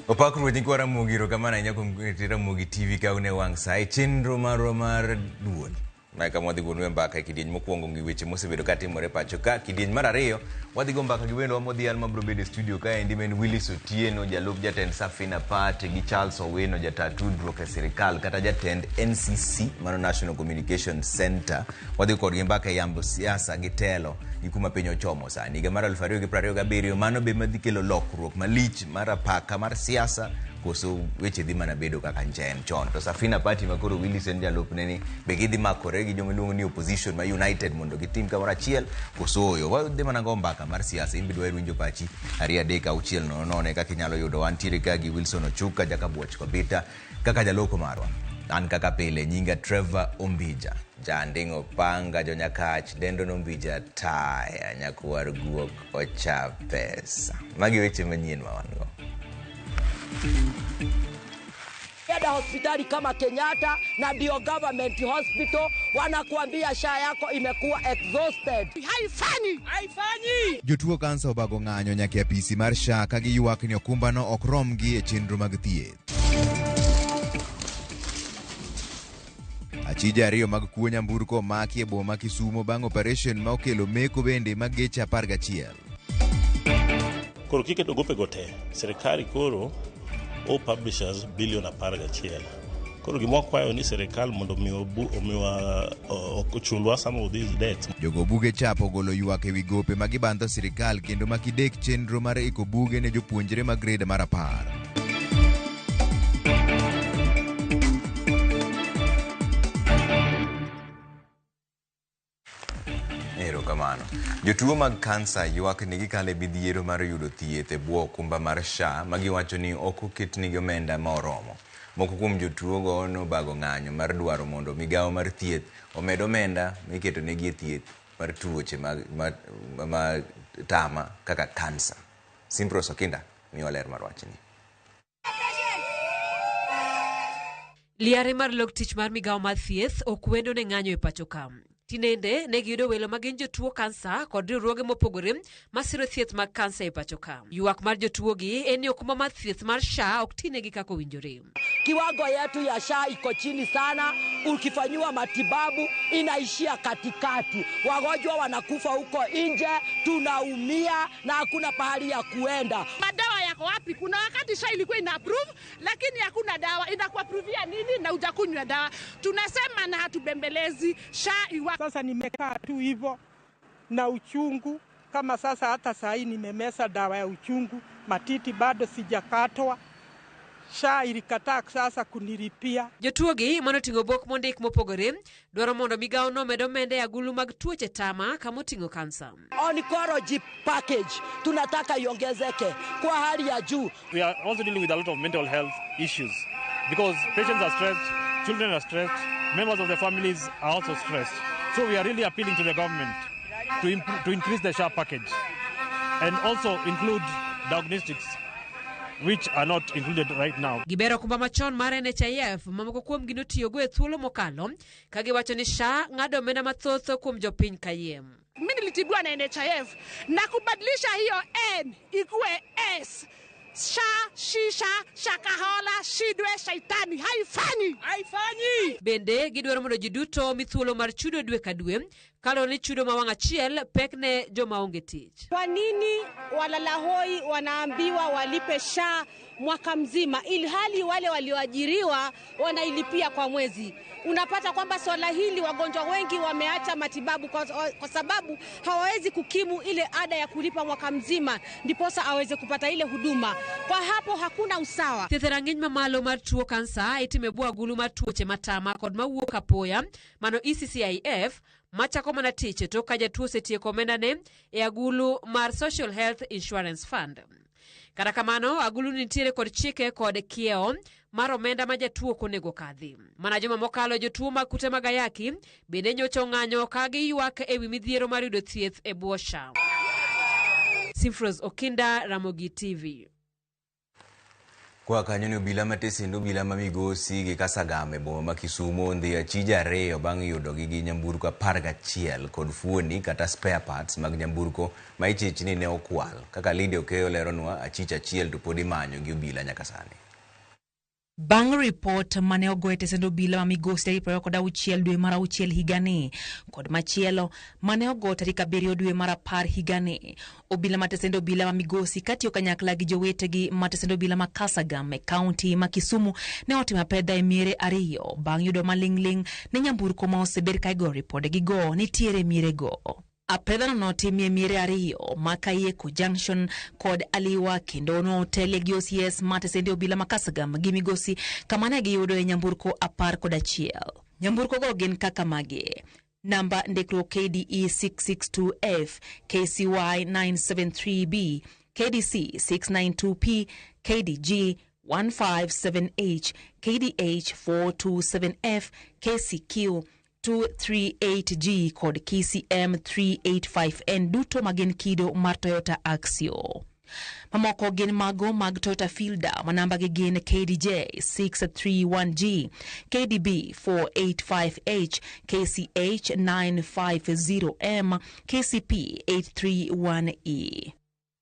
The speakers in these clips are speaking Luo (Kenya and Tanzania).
Opak Ruoth nyikwa Ramogi erokamano ahinya kuom Ramogi TV ka une wang' sa e chenro marwa mar duol. Mae kama wadhi gonue mbaka e kidieny mokwongo gi weche mosebedo ka timore pacho ka. Kidieny mar ariyo wadhi go mbaka gi wendwa modhial mabiro bedo e studio kaendi ma en Willis Otieno jalup jatend Safina Party gi Charles Owino jata tudruok e sirikal kata jatend NCC mano National Communication Center. Wadhi kodgi mbaka e yambo siasa gi telo gi kuma piny ochomo sani. Higa mar 2027 mano be madhi kelo lokruok malich mar apaka mar siasa koso weche dhi mana bedo kaka nchen chon. To Safina Party ma koro Willis en jalupne ni be gidhi makore gi joma iluongo ni opposition ma United mondo gitim kamoro achiel koso oyo. Wadhi mana go mbaka mar siasa. In be dwaher winjo pachi 2 3 6 0 0 kaka inyalo yudo. Wantiere ka gi Wilson Ochuka Jakabuoch Kobita kaka jaloko marwa. An kaka pile nyinga Trevor Ombija. Janding'o panga jonyakach dendo nombija taya nyakwar guok ocha pesa. Magi weche manyien ma wan go. Enda hospitali kama Kenyatta na ndio government hospital, wanakuambia SHA yako imekuwa exhausted. Haifanyi, haifanyi. Jotuo kansa obago ng'anyo nyaka e apisi mar SHA ka giywak ni okumbano ok romgi e chenro mag thieth. Achije ariyo mag kuo nyamburko omaki e boma Kisumo bang' operation ma okelo meko bende mag geche 11. Koro kiketo gopego te, sirikal koro o publishers bilion 11. Koro gima wakwayo ni sirikal mondo omiwa ochulwa some of these debts. Jogo buge chap ogolo ywak ewi gope ma gibandho sirikal kendo ma kidek chenro mar iko buge ne jopuonjre ma grade mar 10. Erokamano. Jotuo mag kansa ywak ni gikalo e midhiero mar yudo thieth e bwo okumba mar SHA ma giwacho ni ok oketnegi omenda ma oromo. Moko kuom jotuogo nobago ng'anyo mar dwaro mondo migawo mar thieth omed omenda miketonegi e thieth mar tuoche ma, ma, ma tama kaka kansa. Simpros Okinda miwa ler mar wachni. Liare mar lok tich mar migawo mar thieth ok wendo ne ng'anyo e pacho ka. Tinende ne giyudo welo ma gin jotuo kansa kod riwruoge mopogore masiro thieth mag kansa e pacho ka. Ywak mar jotuogi en ni okumba mar thieth mar SHA ok tinegi kaka owinjore. Kiwango yetu ya SHA iko chini sana, ukifanyiwa matibabu inaishia katikati, wagonjwa wanakufa huko nje, tunaumia na hakuna pahali ya kuenda. Madawa yako wapi? Kuna wakati SHA ilikuwa ina approve, lakini hakuna dawa. Inakuaprovia nini na hujakunywa dawa? Tunasema na hatubembelezi, SHA iwa. Sasa nimekaa tu hivyo na uchungu kama sasa, hata saa hii nimemeza dawa ya uchungu, matiti bado sijakatwa. SHA ilikataa sasa kunilipia. Jotuogi manoting'o bok mondik mopogore dwaro mondo migawo no omed omenda e agulu mag tuoche tama kama oting'o kansa. Oncology package tunataka iongezeke kwa hali ya juu. We are also dealing with a lot of mental health issues because patients are stressed, children are stressed, members of the families are also stressed. So we are really appealing to the government to increase the SHA package and also include diagnostics which are not included right now. Gibero okumba machon mar NHIF ma moko kuomgi notiyogo e thuolo mokalo ka giwacho ni SHA ng'ado omenda mathoth kuom jopiny kayiem. Mimi nilitibiwa na NHIF na kubadilisha hiyo N ikuwe S. SHA, shisha, shakahola, shidwe, shaitani. Haifanyi. Haifanyi. Bende gidwaro mondo ji duto omi thuolo mar chudo dwe ka dwe Kaluwore ni chudo ma wang' achiel pek ne joma onge tich. Kwa nini walalahoi wanaambiwa walipe SHA mwaka mzima ilhali wale walioajiriwa wanailipia kwa mwezi? Unapata kwamba swala hili wagonjwa wengi wameacha matibabu kwa sababu hawawezi kukimu ile ada ya kulipa mwaka mzima ndiposa aweze kupata ile huduma. Kwa hapo hakuna usawa. Thieth e rang'iny mamalo mar tuo kansa itimo e bwo agulu mar tuoche matama kod mawuok apoya mano ECCIF machako mana tich tok ka jatuo osetieko omendane e agulu mar Social Health Insurance Fund. Kata kamano, agulu nitiere kod chike kod kiewo mar omenda ma jatuo ok onego kadhi. Mana juma mokalo jotuo mag kute mag ayaki bende nyocha ong'anyo ka giywak ewi midhiero mar yudo thieth e bwo SHA. Simfros Okinda, Ramogi TV. Kwa kanyo ni obila matesend obila ma Migosi gi Kasagam e boma ma Kisumo ondhi achije ariyo bang' yudogi gi nyamburko 11 kod fuoni kata spare parts mag nyamburko ma ichich ni ne okwal. Kaka Lydia Okeyo leronwa, achich achiel to pod imanyo gi obila nyaka sani. Bang' ripot mane ogo e tesend obila ma Migosi tarik 26 dwe mar auchiel higani kod machielo mane ogo tarik 7 dwe mar 10 higani, obila ma tesend obila ma Migosi katiyo kanyakla gi jowetegi ma tesend obila ma Kasagam e kaunti ma Kisumu ne otimo apedha e miere ariyo bang' yudo maling'ling' ne nyamburko ma osebed ka igoyo ripodegigo nitiere mierego. Apedhano notimie miere ariyo ma Kayeko Junction kod Aliwa kendo notelie gi OCS ma tesende obila ma Kasagam gi Migosi kama ne giyudo e nyamburko 11. Nyamburko go gin kaka magi: namba ndikruok KDE 662F, KCY 973B, KDC 692P, KDG 157H, KDH 427F, KCQ 238G kod KCM 385N duto magin kido mar Toyota Axio. Mamoko gin mago mag Toyota Fielder ma nambagi gin KDJ 631G, KDB 485H, KCH 950M, KCP 831E.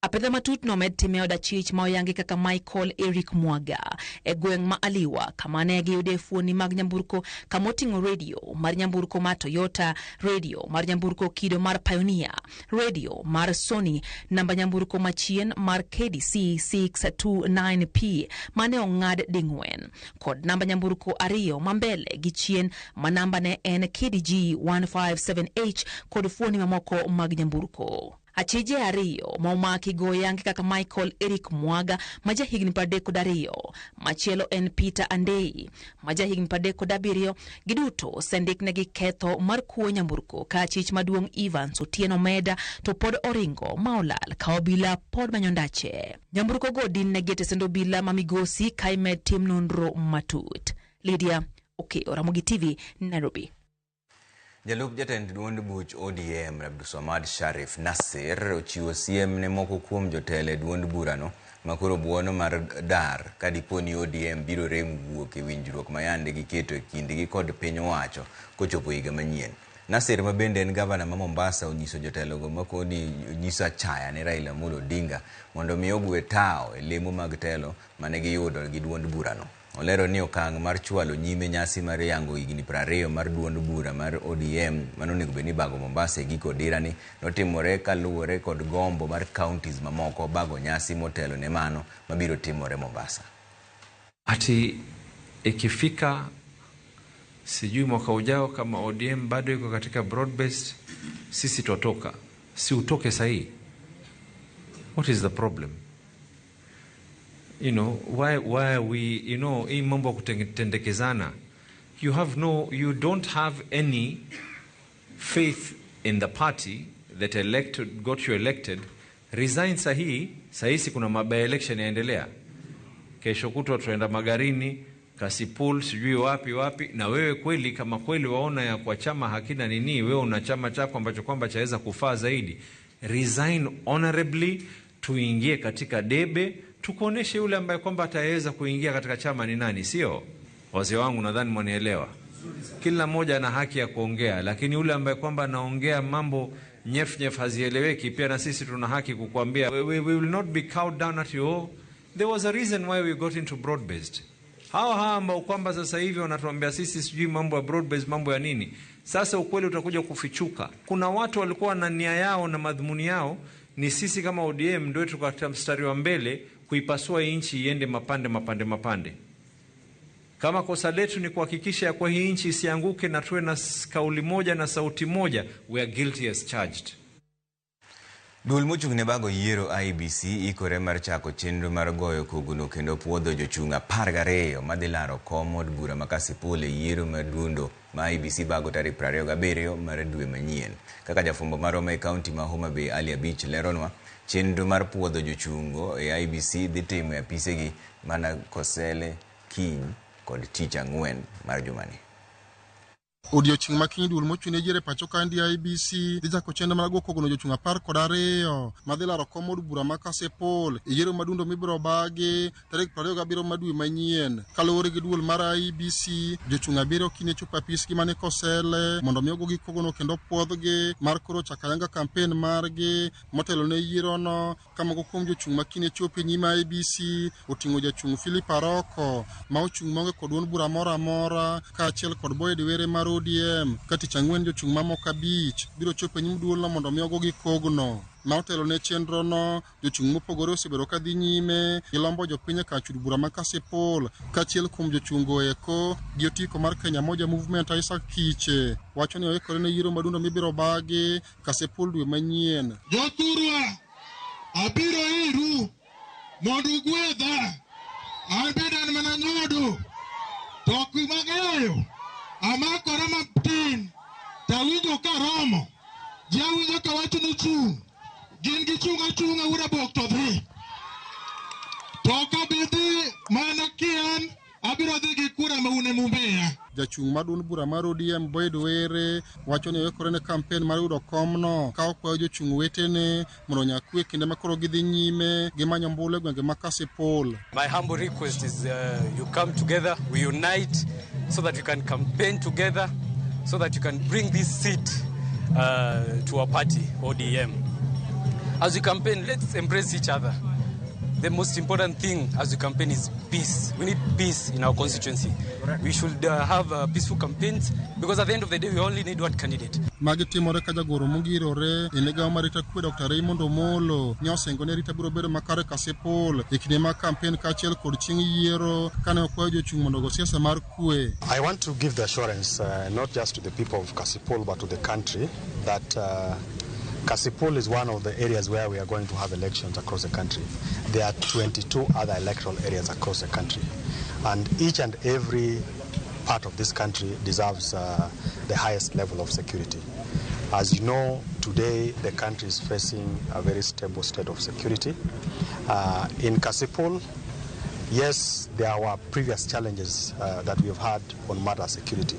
Apedha matut nomed time od achich ma oyangi kaka Michael Eric Mwaga e gweng' ma Aliwa kama ne giyude fuoni mag nyamburko kamoting'o radio mar nyamburko mar Toyota, radio mar nyamburko kido mar Pioneer, radio mar Sony, namba nyamburko machien mar KDC 629P mane ong'ad ding'wen kod namba nyamburko ariyo ma mbele gi chien ma namba ne en KDG 157H kod fuoni mamoko mag nyamburko. Achije ariyo ma omaki go yangi kaka Michael Eric Mwaga ma jahigni 32, machielo en Peter Andei ma jahigni 37. Giduto osendiknegi ketho mar kuo nyamburko ka achich maduong' Evans Otieno Meda to pod oringo ma olal ka obila pod manyo ndache. Nyamburko go din negi e tesend obila ma Migosi ka imed tim nonro matut. Lydia Okeyo, Ramogi TV, Nairobi. Jalup jatend duond buch ODM Abdulswamad Sharif Nasir ochiwo siem ne moko kuom jotelo e duond burano makoro buono mar dar ka dipo ni ODM biro rem wuok e winjruok ma yande giketo e kindgi kod piny owacho kochopo higa manyien. Nasir ma bende en gavana ma Mombasa onyiso jotelogo makoni onyiso achaya ne Raila Amolo Odinga mondo mi ogwe tawo e lemo mag telo mane giyudo gi duond burano. Olero ni okang' mar chwalo nyime nyasi mar yango higni 20 mar duond bura mar ODM manonego bed ni bago Mombasa e giko dirani notimore kaluwore kod gombo mar counties mamoko bago nyasi motelo ne mano mabiro timore Mombasa. Ati ikifika sijui mwaka ujao kama ODM bado iko katika broad based, sisi tutoka. Si utoke sahi. What is the problem? You know, why are we, you know, hii mambo ya kutendekezana. You don't have any faith in the party that got you elected. Resign sahi, sahi si kuna by election yaendelea. Kesho kutwa tuenda Magarini, Kasipul, sijui wapi wapi, na wewe kweli kama kweli waona ya kwa chama hakina nini, wewe una chama chako ambacho kwamba chaweza kufaa zaidi. Resign honorably, tuingie katika debe, tukuoneshe yule ambaye kwamba ataweza kuingia katika chama ni nani, sio? Wazee wangu nadhani mwanielewa. Kila mmoja ana haki ya kuongea, lakini yule ambaye kwamba anaongea mambo nyef nyef hazieleweki, pia na sisi tuna haki kukuambia. We will not be cowed down at you. There was a reason why we got into broad-based. Hawa hawa ambao kwamba sasa hivi wanatuambia sisi sijui mambo ya broad-based, mambo ya nini. Sasa ukweli utakuja kufichuka. Kuna watu walikuwa na nia yao na madhumuni yao ni sisi kama ODM ndio tuko katika mstari wa mbele kuipasua hii nchi iende mapande mapande mapande. Kama kosa letu ni kuhakikisha ya kwa hii nchi isianguke na tuwe na kauli moja na sauti moja, we are guilty as charged. Duol mochung' ne bago yiero IEBC ikore mar chako chenro mar goyo kogno kendo puodho jochung' 12 madhi laro kom od bura ma Kasipul e yiero mar duondo ma IEBC bago tarik 27 mar dwe manyien. Kaka jafwambo marwa ma e kaunti ma Homa Bay Ali Abich leronwa, chenro mar puodho jochung'go e IEBC dhi timo e apisegi mana Kosele kiny kod tich ang'wen mar jumani. Odiochieng' ma kiny duol mochung' ne yiero e pacho kaendi IEBC dhi chako chenro mar go kogno jochung' 12 madhi laro kom od bura ma Kasipul e yiero madundo mibiro bagi tarik 27 mar dwe manyien. Kaluwore gi duol mar IEBC, jochung' 7 kiny chopo apisgi mani Kosele mondo mi ogogi kogno kendo puodhgi mar koro chako ayanga kampen margi motelo ne yierono. Ka moko kuom jochung' ma kiny chopo e nyim IEBC oting'o jachung' Philip Aroko ma ochung' maonge kod duond bura moro amora kaachiel kod Boyd Were mar ODM. Ka tich ang'wen jochung' mamoko 5 biro chopo e nyim duolno mondo mi ogogi kogno. Ma otelo ne chenrono, jochung' mopogore osebedo ka dhi nyime gi lombo jopiny e kar chud bura ma Kasipul. Kaachiel kuom jochung'go eko gi otiko mar Kenya Moja Movement Isaac Kiche wacho ni oikore ne yiero madundo mibiro bagi Kasipul dwe manyien. Jothurwa, abiro iru mondo ugwedha. An bende an mana nyodo, to kuma ang'eyo amakora matin tawinjo karomo. Ji awinjo kawacho ni chung', gin gichung' achung'a ura bok to dhi. To ok abi dhi mana kian, abiro dhi gi kura ma un emumiya. Jachung' mar duond bura mar ODM Boyd Were wacho ni oikore ne kampen mar yudo komno ka okwayo jochung' wetene mondo onya kwe kinde ma koro gidhi nyime gi manyo ombulu e gwenge ma Kasipul. My humble request is you come together, we unite so that we can campaign together, so that you can bring this seat to our party, ODM. As we campaign, let's embrace each other. The most important thing as we campaign is peace. We need peace in our constituency. We should have peaceful campaigns because at the end of the day we only need one candidate. Magi timore ka jagoro mongirore e migawo mar arita kwe Dr. Raymond Omolo ne osingo ni arita biro bedo makare Kasipul e kinde mag kampen kaachiel kod chieng' yiero kane okwayo jochung' mondo ogo siasa mar kwe. I want to give the assurance not just to the people of Kasipul but to the country that Kasipul is one of the areas where we are going to have elections across the country. There are 22 other electoral areas across the country, and each and every part of this country deserves the highest level of security. As you know, today the country is facing a very stable state of security. In Kasipul, yes, there were previous challenges that we have had on matter security,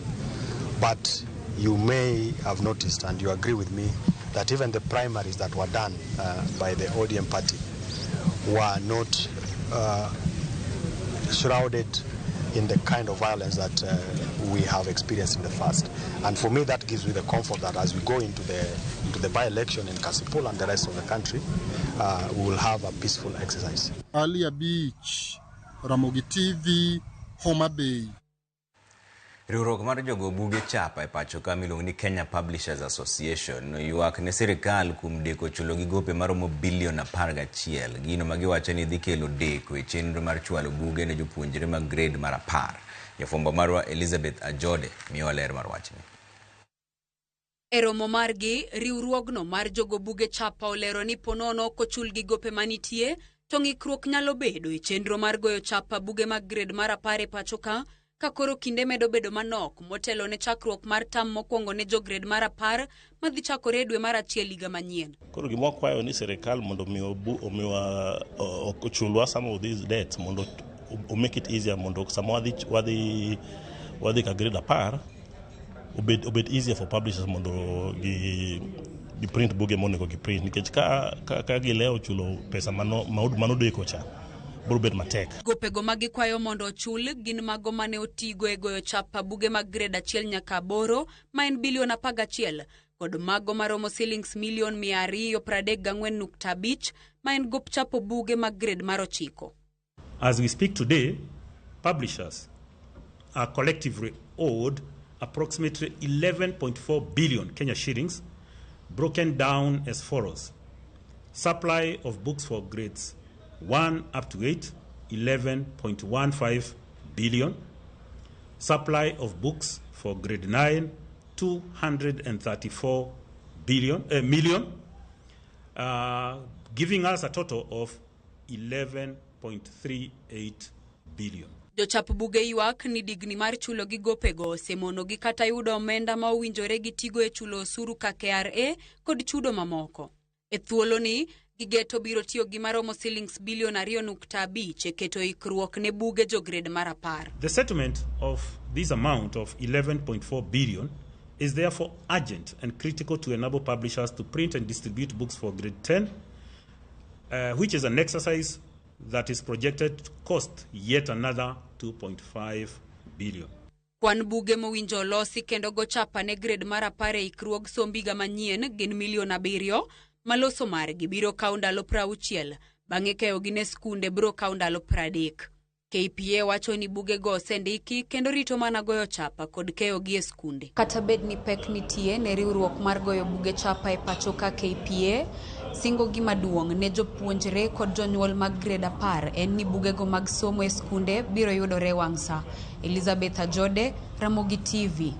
but you may have noticed, and you agree with me, that even the primaries that were done by the ODM party were not shrouded in the kind of violence that we have experienced in the past. And for me, that gives me the comfort that as we go into the by-election in Kasipul and the rest of the country, we will have a peaceful exercise. Alia Beach, Ramogi TV, Homa Bay. Riwruok mar jogo buge chapa e pacho ka miluongo ni Kenya Publishers Association ywak ne sirikal kuom deko chulo gi gope maromo bilion 11. Gino ma giwacho ni dhi kelo deko e chenro mar chwalo buge ne jopuonjre mag grade mar 10. Jafwambo marwa Elizabeth Ajode miyowa ler mar wachni. E romo margi, riwruogno mar jogo buge chapa olero ni ponono kochul gi gope manitie, to ng'ikruok nyalo bedo e chenro mar goyo chapa buge mag grade mar 10 e pacho ka, ka koro kinde medo bedo manok motelo ne chakruok mar tam mokwongo ne jo grade mar 10 madhi chakore e dwe mar 1 higa manyien. Koro gima wakwayo ni sirikal mondo omiwa ochulwa some of these debts mondo make it easier mondo sama wadhi ka grade 10 obed easier for publishers mondo gi print buge monego gi print nikech ka gilewo chulo pesa manodeko cha biro bet matek. Gopego ma gikwayo mondo ochul gin mago mane otigo e goyo chapa buge mag grade 1 nyaka 8 ma en bilion 11 kod mago maromo silings milion 234.5 ma en gop chapo buge mag grade mar 9. As we speak today, publishers are collectively owed approximately 11.4 billion Kenya shillings, broken down as follows. Supply of books for grades 1 up to 8, 11.15 billion. Supply of books for grade 9, 234 million, giving us a total of 11.38 billion. Jochap buge ywak ni digni mar chulo gi gopego osemonogi kata yudo omenda ma owinjore gitigo e chulo osuru ka KRA kod chudo mamoko. E thuoloni, gigeto biro tiyo gi maromo silings bilion 2.5 e keto ikruok ne buge jo grade mar 10. The settlement of this amount of 11.4 billion is therefore urgent and critical to enable publishers to print and distribute books for grade 10, which is an exercise that is projected to cost yet another 2.5 billion. Kwan buge mowinjo olosi kendo go chapa ne grade mar 10 e ikruog somb higa manyien gin milion 7, maloso margi biro kawo ndalo 60, bang'e keyogi ne skunde biro kawo ndalo 30. KPA wacho ni bugego osendiki kendo rito mana goyo chapa kod keyogi e skunde. Kata bed ni pek nitie ne riwruok mar goyo buge chapa e pacho ka KPA, singo gi maduong' ne jopuonjre kod jonyuol mag grade 10 en ni bugego mag somo e skunde biro yudore wang' sa. Elizabeth Ajode, Ramogi TV.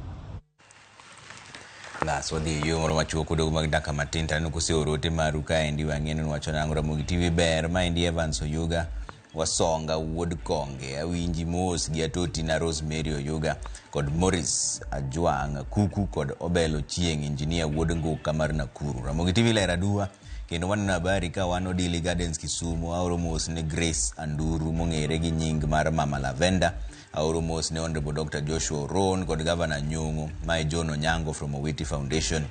Las wadhi yo moro machuok odog mag dakika matin taneno koseoro ote maru kaendi wang'e ni wacho nang'o. Ramogi TV ber. Maendi Evans Oyuga Wasonga wuod Konge, awinji mos gi Atoti na Rosemary Oyuga kod Morris Ajwang' Kuku kod Obelo Chieng' Engineer wuod Nguka mar Nakuru. Ramogi TV ler aduwa kendo waneno habari ka wan Odili Gardens Kisumu. Aoro mos ne Grace Anduru mong'ere gi nying mar Mama Lavenda. Aoro mos ne Honorable Dr. Joshua Oron kod Governor Nyong'o. Mae John Onyango from Owiti Foundation.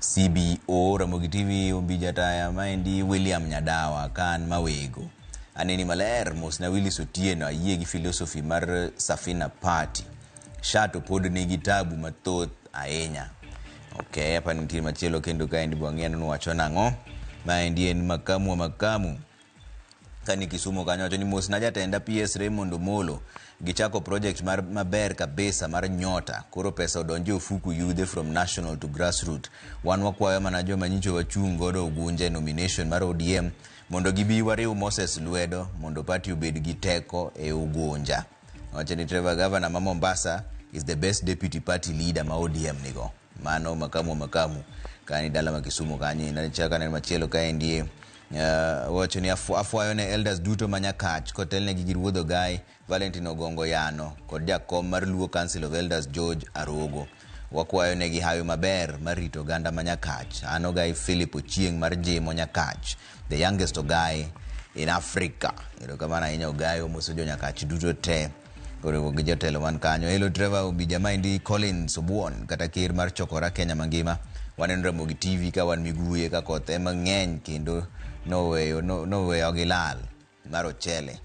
CBO Ramogi TV Ombija Taya. Maendi William Nyadawa kan Mawego. Aneni maler mos na Willis Otieno ayie gi philosophy mar Safina Party. Shato pod nigi tabu mathoth ahinya. Okay, hapa nitie machielo kendo kaendi bwang'eno wacho nang'o. Maendi en makamu wa makamu kani Kisumu kanyo wacho ni mos na jatenda PS Raymond Omolo gichako project mar maber kabisa mar nyota. Koro pesa odonje ofuku yudhe from national to grassroots. Wan wakwayo mana joma nyicho wachung' godo Ugunja nomination mar ODM mondo gibi wariw Moses lwedo mondo party obed gi teko e Ugunja. Wacho ni Trevor Governor ma Mombasa is the best deputy party leader ma ODM nigo. Mano makamu makamu kani dala ma Kisumu kanyo. Nachaka neno machielo kaendi wacho ni afwayo ne elders duto ma Nyakach kotelnegi gi Ruodh Ogai Valentine Ogongo Yano kod jakom mar Luo Council of Elders George Arogo. Wakwayo negi hawi maber mar rito oganda ma Nyakach. An Ogai Philip Ochieng' mar Jimo Nyakach, the youngest Ogai in Africa. Erokamano ahinya Ogai, omoso jo Nyakach duto te koriwo gi jotelo man kanyo. Hello Trevor Ombija, maendi Collins Obuon kata ker mar Chokora Kenya mangima. Waneno Ramogi TV ka wan Miguye ka koth ema ng'eny kendo noweyo gi lal mar ochele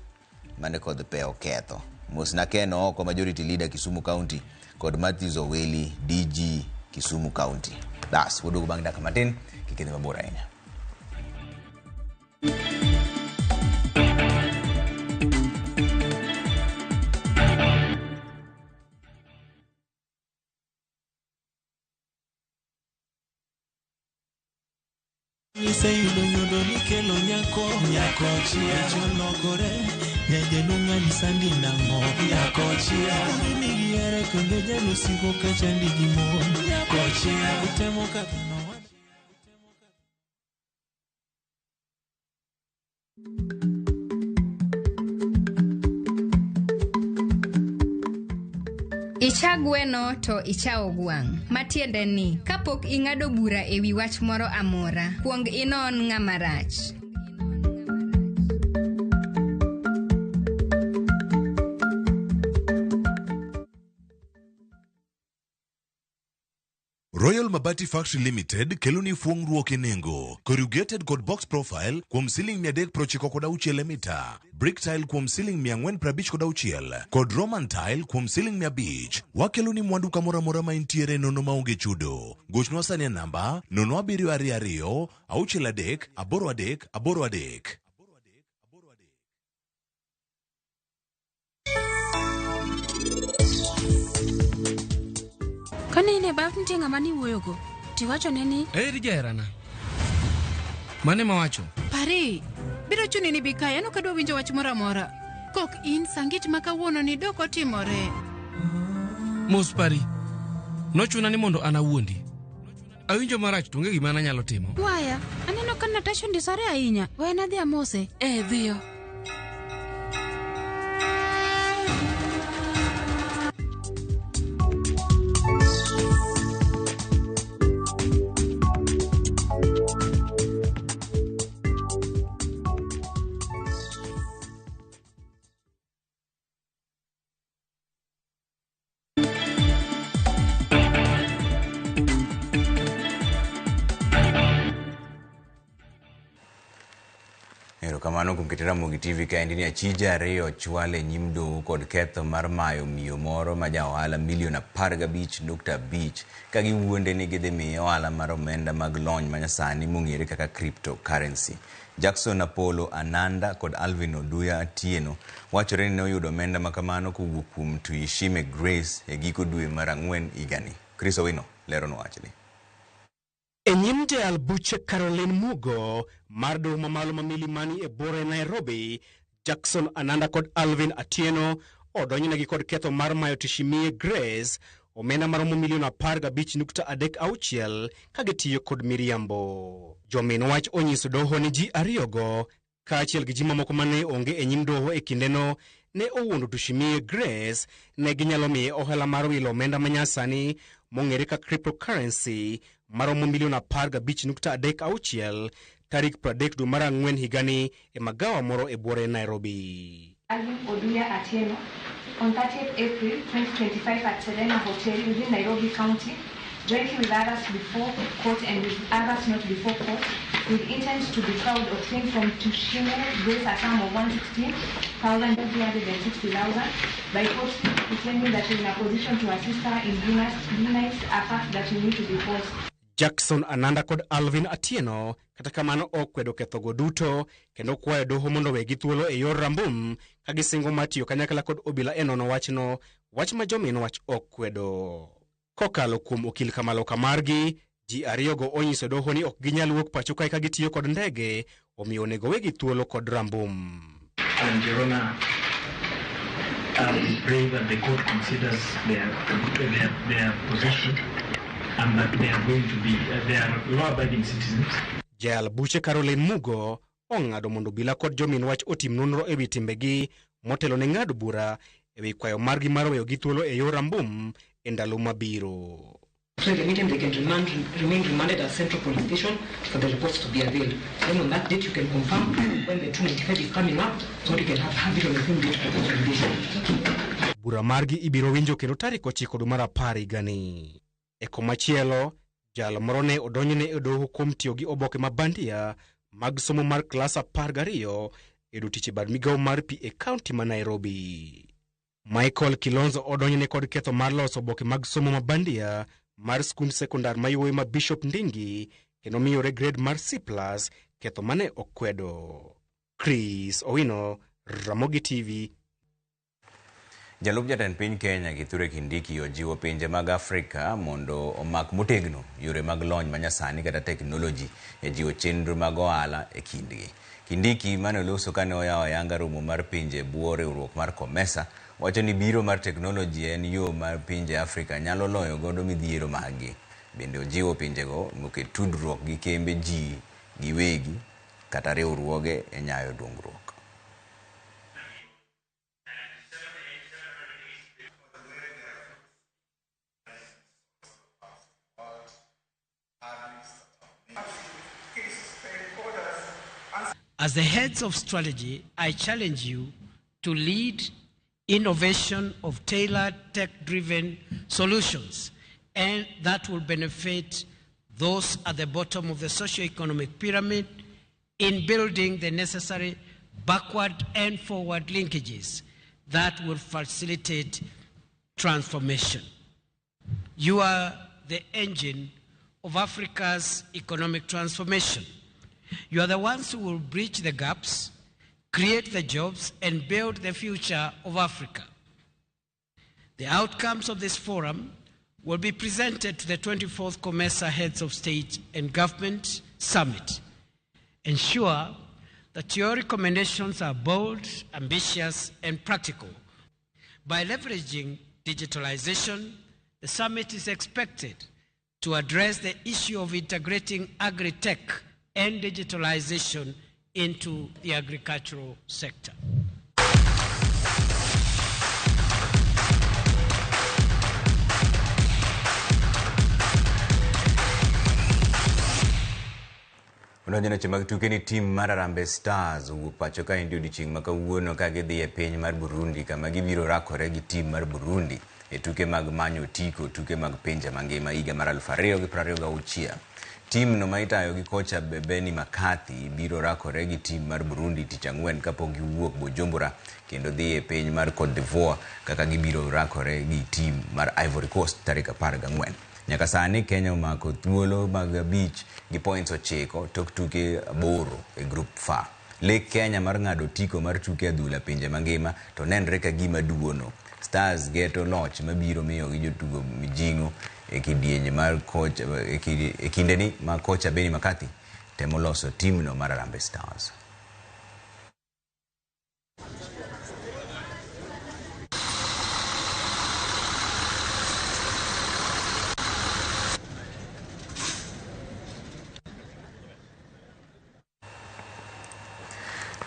mane kodh pe oketho. Mos na Ken Ooko majority leader Kisumu County kod Matthews Owili DG Kisumu County. Bas, waduogo bang' dakika matin, kik idhi mabor ahinya. Iseyudo nyodo mikelo nyako, nyako chia cholokore, nyajaluong' sandi nang'o, nyako chia migiere kendo jalusigo kachandi gi mon, nyako chia utemo kadho. Icha gweno to ichawo gwang'. Matiende ni, kapok ing'ado bura ewi wach moro amora, kuong inon ng'ama rach. Royal Mabati Factory Limited kelo ni fuong'ruok e nengo. Corrugated kod box profile kuom siling 396 e mita. Brick tile kuom siling 456 kod Roman tile kuom siling 500. Wakelo ni mwandu kamoro amora ma intiere nono maonge chudo. Gochnwa sani e namba 0722 63 83 83. bat nitie ng'ama niwuoyogo. Tiwachone ni Eri jaherana. Mane mawacho? Pari, biro chuni ni bi kae, an ok adwa winjo wach moro amora. Kok in sangit ma kawuono ni dok otimore. Mos Pari. Nochuna ni mondo an awuondi. Awinjo marach to onge gima nanyalo timo. Waya, aneno ka Natasha ondisore ahinya. We nadhi amose. Eh, dhiyo. Erokamano kuom keto Ramogi TV kaendi ni achije ariyo ochwal e nyim doho kod ketho mar mayo miyo moro ma ja ohala milion 15.5 ka giwuonde ni gidhi miye ohala mar omenda mag lony manyasani mong'ere kaka cryptocurrency. Jackson Apollo Ananda kod Alvin Oduya Atieno wachore ni ne oyudo omenda makamano kowuok kuom Tuyishime Grace e giko dwe mar ang'wen higani. Chris Owino leronwa wachni. E nyim jayal buche Caroline Mugo mar doho mamalo ma Milimani e buore Nairobi, Jackson Ananda kod Alvin Atieno odonjnegi kod ketho mar mayo Tishimie Grace omenda maromo milion 15.36 ka gitiyo kod miriambo. Jomin wach onyiso doho ni ji ariyogo kaachiel gi ji mamoko mane onge e nyim doho e kindeno ne owuondo Tushimie Grace ne ginyalo miye ohala mar wilo omenda manyasani mong'ere ka cryptocurrency maromo milion 15.36 tarik 30 dwe mar ang'wen higani e magawa moro e buore Nairobi. Alvin Oduya Atieno on 30th April 2025 at Serena Hotel within Nairobi County, jointly with others before court and with others not before court, with intent to defraud obtained from Tushime Grace a sum of 116,360,000 by falsely pretending that you're in a position to assist her in Brunei, a fact that you need to be false. Jackson Ananda kod Alvin Atieno kata kamano okwedo kethogo duto kendo kwayo doho mondo wegi thuolo e yor rambum ka gisingo mar tiyo kanyakla kod obila e nono wachno, wach ma jomin wach okwedo. Kokalo kuom okil Kamaloka margi, ji ariyogo onyiso doho ni ok ginyal wuok pacho kae ka gitiyo kod ndege, omiyo onego wegi thuolo kod rambum. And Your Honor, I pray that the court considers their position and that they are going to be they are law-abiding citizens. Jayal buche Caroline Mugo ong'ado mondo obila kod jomin wach otim nonro ewi timbegi motelo ne ng'ado bura ewi kwayo margi mar weyogi thuolo e yor rambum e ndalo mabiro. So in the meantime, they can remain remanded at Central Police Station for the reports to be availed. Then on that date, you can confirm when the 295 is coming up, so you can have it on the same date for consolidation. Bura margi ibiro winjo kendo tarik 9 dwe mar 10 higani. E komachielo, jal moro ne odonjne e doho kuom tiyo gi oboke ma bandia mag somo mar klas 12 e yudo tich e bad migawo mar pi e kaunti ma Nairobi. Michael Kilonzo odonjne kod ketho mar loso oboke mag somo ma bandia mar skund sekondar mayuoyi ma Bishop Ndingi kendo miyore grade mar C+, ketho mane okwedo. Chris Owino, Ramogi TV. Jalup jatend piny Kenya Kithure Kindiki ojiwo pinje mag Afrika mondo omak motegno yore mag lony manyasani kata teknoloji e jiwo chenro mag ohala e kindgi. Kindiki mane oloso kane oyawo ayanga romo mar pinje e bwo riwruok mar COMESA wacho ni biro mar teknoloji en yo mar pinje Afrika nyalo loyo godo midhiero maggi. Bende ojiwo pinjego moket tudruok gi kembe ji giwegi kata riwruoge e nyayo dongruok. As the heads of strategy, I challenge you to lead innovation of tailored tech-driven solutions, and that will benefit those at the bottom of the socio-economic pyramid in building the necessary backward and forward linkages that will facilitate transformation. You are the engine of Africa's economic transformation. You are the ones who will bridge the gaps, create the jobs, and build the future of Africa. The outcomes of this forum will be presented to the 24th COMESA Heads of State and Government Summit. Ensure that your recommendations are bold, ambitious, and practical. By leveraging digitalization, the summit is expected to address the issue of integrating agri-tech and digitalization into the agricultural sector. Odonjo weche mag tuke ni tim mar Harambee Stars owuok pacho ka endi odiochieng' ma kawuono ka gidhi e piny mar Burundi kama gibiro rakore gi tim mar Burundi e tuke mag manyo otiko tuke mag pinje mangima higa mar 2026. Tim no ma itayo gi kocha Benni McCarthy biro rakore gi tim mar Burundi tich ang'wen kapok giwuok Bujumbura kendo dhi e piny mar Cote d'Ivoire kaka gibiro rakore gi tim mar Ivory Coast tarik 14. Nyaka sani Kenya omako thuolo mag 5 gi points 9 tok tuke 8 e grup F. Lek Kenya mar ng'ado otiko mar tuke adhula pinje mangima to nenre ka gima duono. Stars geto loch mabiro miyo gi jotugo mijing'o e kidienje mar kocha e kindeni ma kocha Benni McCarthy temo loso timno mar Harambee Stars.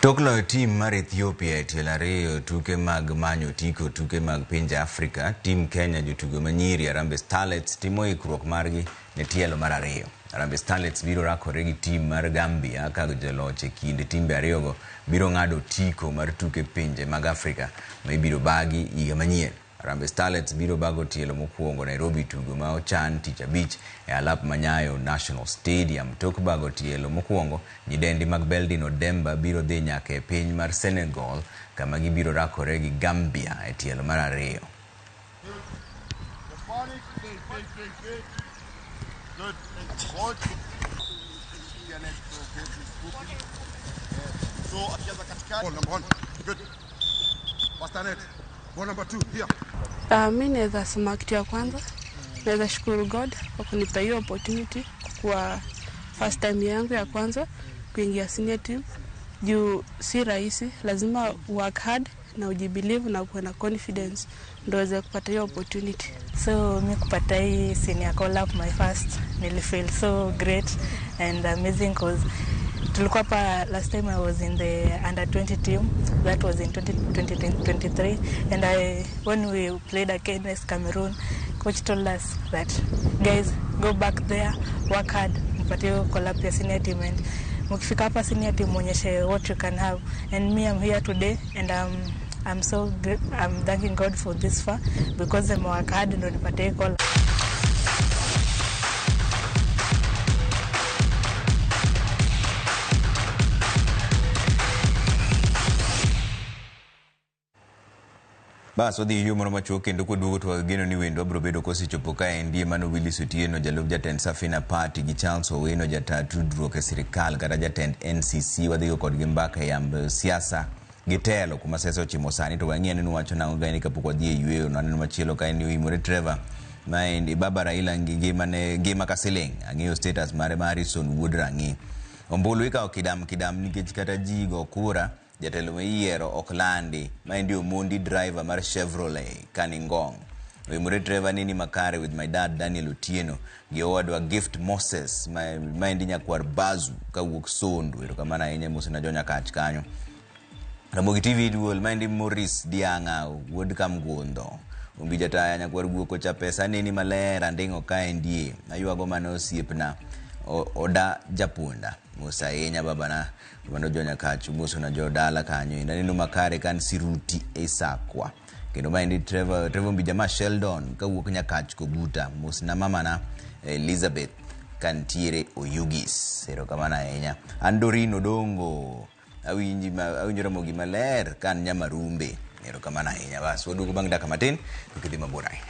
Tok loyo tim mar Ethiopia e tielo 2 tuke mag manyo otiko tuke mag pinje Afrika, tim Kenya jotugo manyiri Harambee Starlets timo ikruok margi ne tielo mar 2. Harambee Starlets biro rakore gi tim mar Gambia ka joloch e kind timbe ariyogo biro ng'ado otiko mar tuke pinje mag Afrika ma ibiro bagi higa manyien. Harambee Starlets biro bago tielo mokwongo Nairobi tugo ma ochan tich abich e alap ma Nyayo National Stadium. Tok bago tielo mokwongo, nyidendi mag Beldin Odemba biro dhi nyaka e piny mar Senegal kama gibiro rakore gi Gambia e tielo mar 2. Mi naweza sema kitu ya kwanza, naweza shukuru God kwa kunipa hiyo opportunity kwa first time yangu ya kwanza kuingia senior team. Juu si rahisi, lazima work hard na ujibelieve na kuwa na confidence ndio uweze kupata hiyo opportunity. So mi kupata hii senior call up my first, nilifeel so great and amazing cause tulikuwa pa last time I was in the under 20 team, that was in 2023, and when we played against Cameroon, coach told us that guys, go back there, work hard, mpate call up ya senior team, and mkifika hapa senior team muonyeshe what you can have. And me, I'm here today, and I'm so great. I'm thanking God for this far because I'm work hard ndo nipate call. Bas wadhi yo moro machuok kendo kwaduogo to wageno ni wendwa biro bedo kosechopo kaendi. Mano Willis Otieno jalup jatend Safina Party gi Charles Owino jata tudruok e sirikal kata jatend NCC. Wadhigo kodgi mbaka e yamb siasa gi telo kuma siasa ochimo sani. To wang'i ane ni wacho nang'o kaendi kapok wadhi e yweyo. Naneno machielo kaendi oimore Trevor maendi baba Raila ngima ka siling. Ang'eyo status mare ma Harrison wuod Rang'i. Ombulu ikawo kidam kidam nikech kata ji go kura jatelo mayiero ok landi. Maendi Omondi driver mar Chevrolet Kaningong. Oimore Trevor nini makare with my dad Daniel Otieno gi owadwa Gift Moses maendi nyakwar Bazu kawuok Sondu. Erokamano ahinya mosna jo Nyakach kanyo. Ramogi TV duol maendi Maurice Dianga wuod Kamgundho. Ombi jataya nyakwar guok ocha pesa neni maler anding'o kaendie. Aywago mane osiepna Oda Japunda. Mos ahinya babana mano jo Nyakach mosna jo dala kanyo. Aneno makare kan Siruti Isakwa. Kendo maendi Trevor Mbijama Sheldon kawuok Nyakach Koguta. Mosna mamana Elizabeth kantiere Oyugis. Erokamano ahinya. Andorino Dongo awinjo Ramogi maler kan Nyamarumbe. Erokamano ahinya. Bas waduogo bang' dakika matin to kidhi mabor ahinya.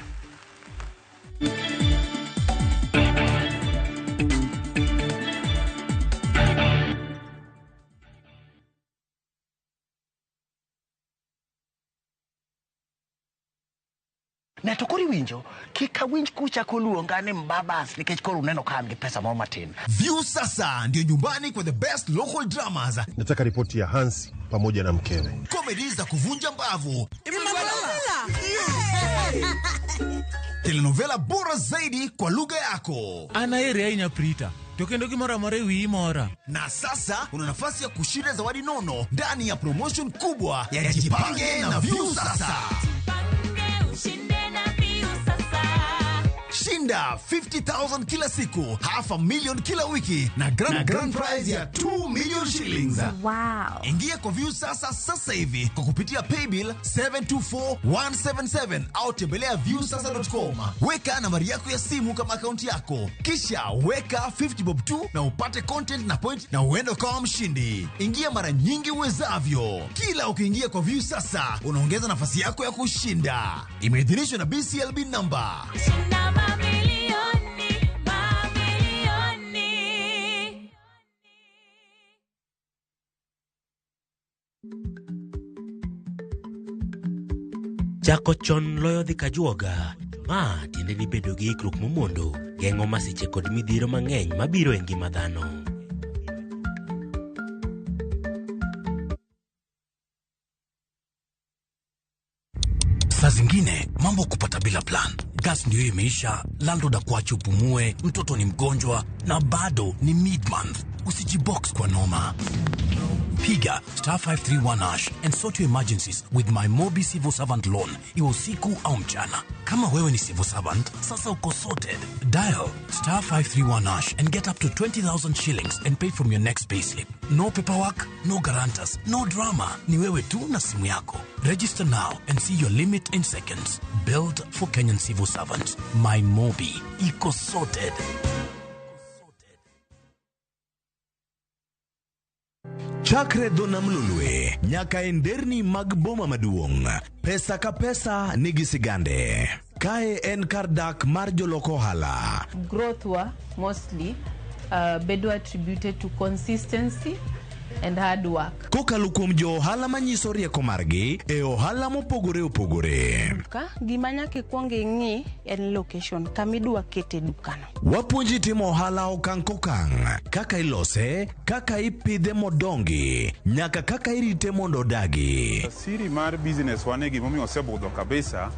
Ne to koro iwinjo, kik awinj kuchako luonga ni mbabas nikech koro uneno ka an gi pesa moro matin. View sasa ndio nyumbani kwa the best local dramas. Nataka ripoti ya Hansi pamoja na mkewe. Comedy za kuvunja mbavu. Telenovela bora zaidi kwa lugha yako. An aheri ahinya Prita, to kendo gimoro amora e wiyi mora. Na sasa una nafasi ya kushinda zawadi nono ndani ya promotion kubwa ya Jipange na View Sasa. Shinda 50,000 kila siku, half a million kila wiki na grand prize ya 2 million shillings. Wow. Ingia kwa View Sasa sasa hivi kwa kupitia paybill 724177 au tembelea viewsasa.com. Weka nambari yako ya simu kama akaunti yako, kisha weka 50 bob tu na upate content na point na uende ukawa mshindi. Ingia mara nyingi uwezavyo. Kila ukiingia kwa View Sasa unaongeza nafasi yako ya kushinda. Imeidhinishwa na BCLB number. Chako chon loyo dhi kajuoga. Ma tiende ni bedo gi ikruok momondo geng'o masiche kod midhiero mang'eny mabiro e ngima dhano. Saa zingine mambo kupata bila plan. Gas ndio imeisha, landlord akuache upumue, mtoto ni mgonjwa na bado ni mid-month. Usijibox kwa noma. Piga star 531 hash and sort your emergencies with my Mobi Civil Servant Loan, iwe usiku au mchana. Kama wewe ni civil servant, sasa uko sorted. Dial star 531 hash and get up to 20,000 shillings and pay from your next payslip. No paperwork, no guarantors, no drama. Ni wewe tu na simu yako. Register now and see your limit in seconds. Built for Kenyan civil servants. My Mobi. Iko sorted. Chakre dho nam Lolwe nyaka e nderni mag boma maduong', pesa ka pesa nigi sigande. Kae en kar dak mar jolok ohala. Growth wa mostly bedo attributed to consistency and hard work. Kokalo kuom jo ohala manyiso rieko margi e ohala mopogore opogore. Duka, gima nyaka ikwong ing'i en location kama idwa kete dukano. Wapuonji timo ohala okang' kokang', kaka ilose, kaka ipidhe modongi, nyaka kaka irite mondo odagi. Siri mar business wane gimomiyo osebudho kabisa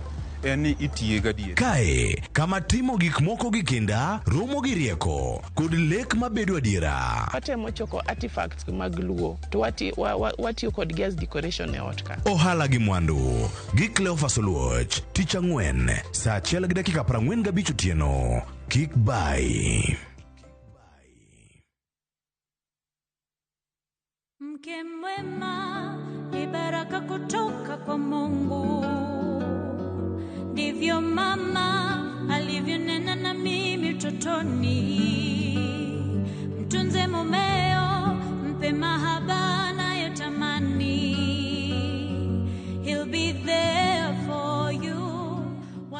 en ni itiye gadier. Kae kama timo gik moko gi kinda, romo gi rieko, kod lek mabedo adiera. Watemo choko artifacts mag Luo to watiyo kodgi as decoration e ot ka. Ohala gi mwandu gi Cleophas Oluoch, tich ang'wen saa 1:45 otieno. Kik bai. Mke mwema ni baraka kutoka kwa Mungu. Ndivyo mama alivyonena na mimi utotoni. Mtunze mumeo, mpe mahaba anayotamani. He'll be there for you.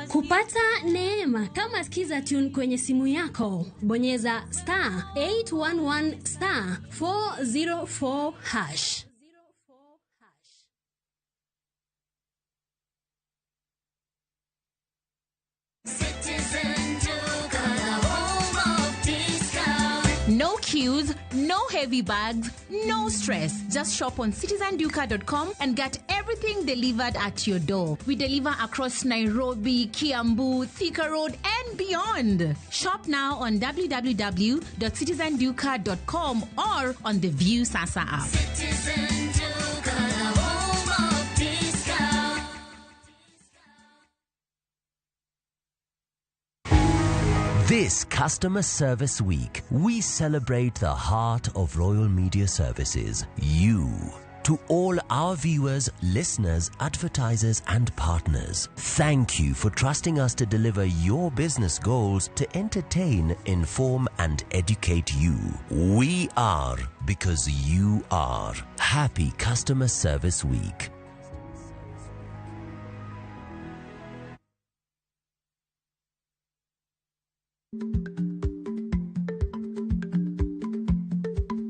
Kupata neema kama Skiza Tune kwenye simu yako, bonyeza star 811 star 404 hash. No queues, no heavy bags, no stress. Just shop on citizenduka.com and get everything delivered at your door. We deliver across Nairobi, Kiambu, Thika Road, and beyond. Shop now on www.citizenduka.com or on the View Sasa app. Citizen Duka, the home of discount. This Customer Service Week, we celebrate the heart of Royal Media Services, you. To all our viewers, listeners, advertisers, and partners, thank you for trusting us to deliver your business goals to entertain, inform, and educate you. We are because you are. Happy Customer Service Week.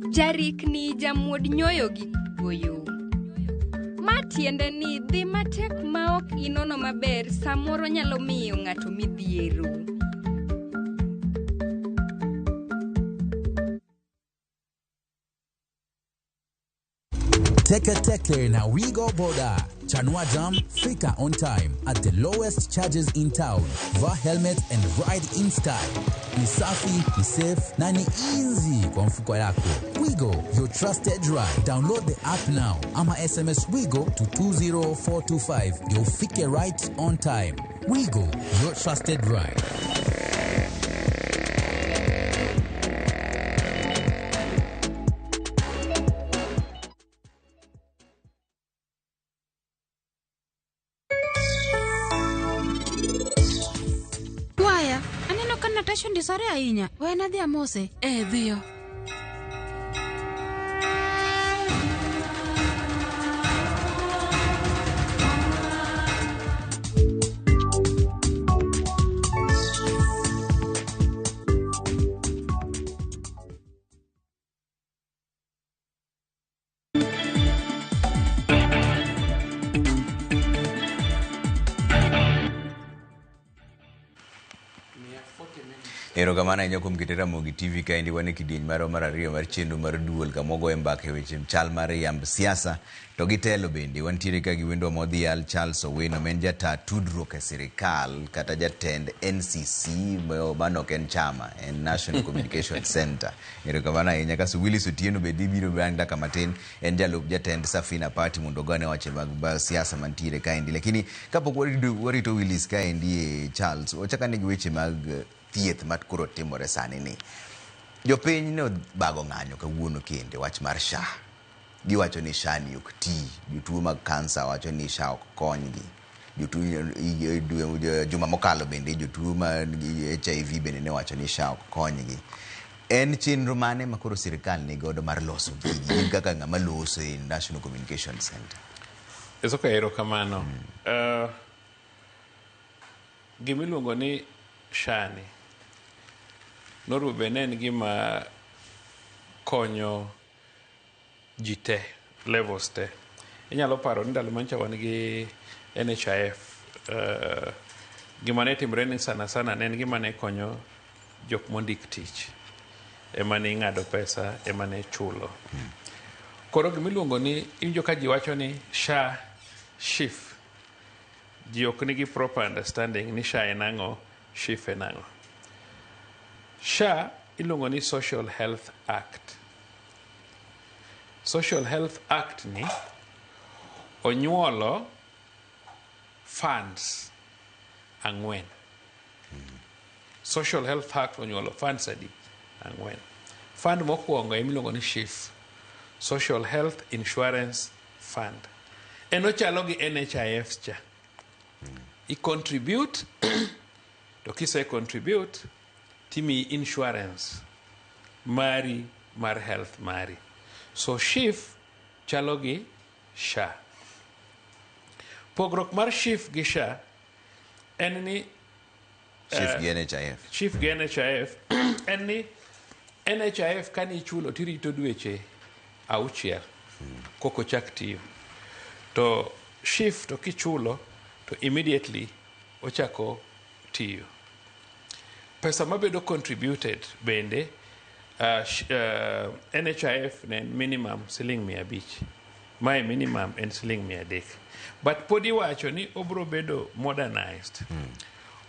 Jarikni jamuod nyoyo gi goyo. Ma Tiende ni dhi matek ma ok inono maber samoro nyalo miyo ng'ato midhiero. Teke Teke na Wigo Boda. Chanua Jam, fika on time at the lowest charges in town. Vaa helmet and ride in style. Ni safi, ni safe na ni easy kwa mfuko yako. Wigo, your trusted ride. Download the app now ama SMS Wigo to 20425 ndio ufike right on time. Wigo, your trusted ride. Waya, aneno ka Natasha ondisore ahinya. Wena adhi amose. Eh, dhiyo. Erokamano ahinya kuom kete Ramogi TV kaendi wan e kidieny marwa mar ariyo mar chenro mar duol kama wagoye mbaka e weche chal mar yamb siasa to gi telo bende. Wantiere ka gi wendwa modhial Charles Owino ma en jata tudruok e sirikal kata jatend NCC, mano ok en chama, en National Communication Center. Erokamano ahinya. Kasto Willis Otieno bende biro bang' dakika matin, en jalup jatend Safina Party mondo ogone weche mag siasa mantiere kaendi. Lakini kapok warito Willis kaendi, Charles, wachak ane gi weche mag thieth ma koro timore sani ni. Jopiny ne obago ng'anyo kawuono kende wach mar SHA. Giwacho ni SHA ni ok ti, jotuo mag kansa wacho ni SHA ok konygi. Jotuo juma mokalo bende jotuo mag HIV bende ne wacho ni SHA ok konygi. En chenro mane ma koro sirikal ni godo mar loso gigi? In kaka ng'ama loso e National Communication Center. Esoka erokamano. Gimiluongo ni SHA ni Norube ne en gima konyo ji te, levels te. Inyalo paro ni ndalo mancha wan gi NHIF, gima ne timre ni sana sana ne en gima ne konyo jok mondik tich. Ema ne ing'ado pesa, ema ne chulo. Koro gimiluongo ni, iwinjo ka ji wacho ni SHA, SHIF. Ji ok nigi proper understanding ni SHA en ang'o, SHIF en ang'o. SHA iluongo ni Social Health Act. Social Health Act ni onyuolo funds ang'wen. Social Health Act onyuolo funds adi? Ang'wen. Fund mokwongo ema iluongo ni SHIF, Social Health Insurance Fund. En ochalo gi NHIF cha. I contribute, to kise contribute, timiyi insurance mari mar health mari. So SHIF chalo gi SHA. Pogruok mar SHIF gi SHA en ni SHIF gi NHIF. SHIF gi NHIF en ni NHIF kani ichulo tirito dweche 6 koko chak tiyo. To SHIF to kichulo to immediately ochako tiyo. Pesa mabedo contributed bende NHIF ne en minimum siling 500. Mae minimum en siling 300. But pod iwacho ni obro bedo modernized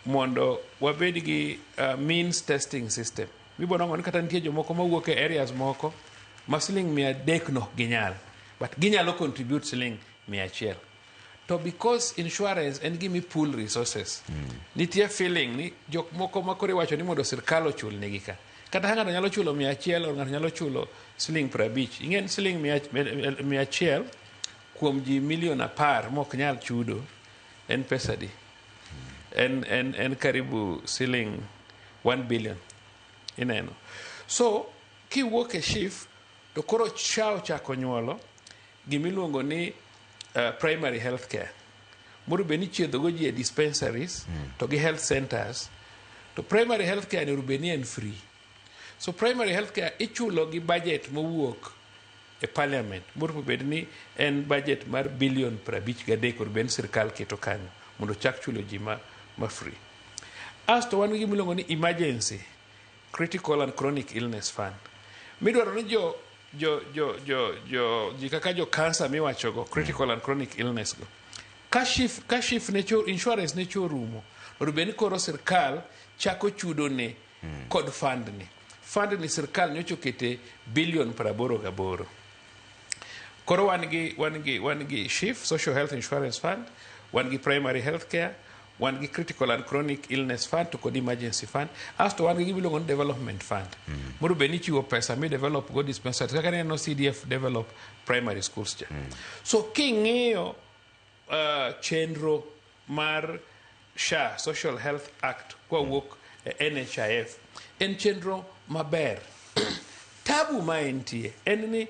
mondo wabed gi means testing system. Mibo nongo ni kata nitie jomoko mawuok e areas moko ma siling 300 no ginyal, but ginyalo contribute siling 100. To because insurance en gimi pool resources, nitie feeling ni jok moko ma koro iwacho ni mondo sirkal ochul negi ka. Kata ka ng'ato nyalo chulo 100 or ng'ato nyalo chulo siling 50. Ing'e ni siling 100 kuom ji milion 10 mok nyal chudo en pesa di? En karibu siling 1 billion. Ineno. So kiwuok e SHIF to koro SHA ochako nyuolo gimiluongo ni primary health care. Moro bed ni chiedho go ji e dispensaries to gi health centers. To primary health care ni bed ni en free. So primary health care ichulo gi budget mowuok e parliament moro bed ni en budget mar billion 53 kod ben sirkal keto kanyo mondo chak chulo ji ma free. Asto wan gi gima iluongo ni emergency critical and chronic illness fund midwaro ni jo jo jo jo jo ji kaka jo cancer miwachogo, critical and chronic illness go, ka SHIF ne cho insurance ne cho rumo, onego bed ni koro sirkal chako chudo ne kod fund ni sirkal nyocha okete billion 88. Koro wan gi SHIF, Social Health Insurance Fund, wan gi primary health care, wan gi critical and chronic illness fund to kod emergency fund. Asto wan gi gima iluongo ni development fund moro bed ni chiwo pesa mi develop go dispensary kaka neno CDF develop primary schools cha. So king'iyo chenro mar SHA, Social Health Act, kwawuok e NHIF, en chenro maber. Tabu ma entie en ni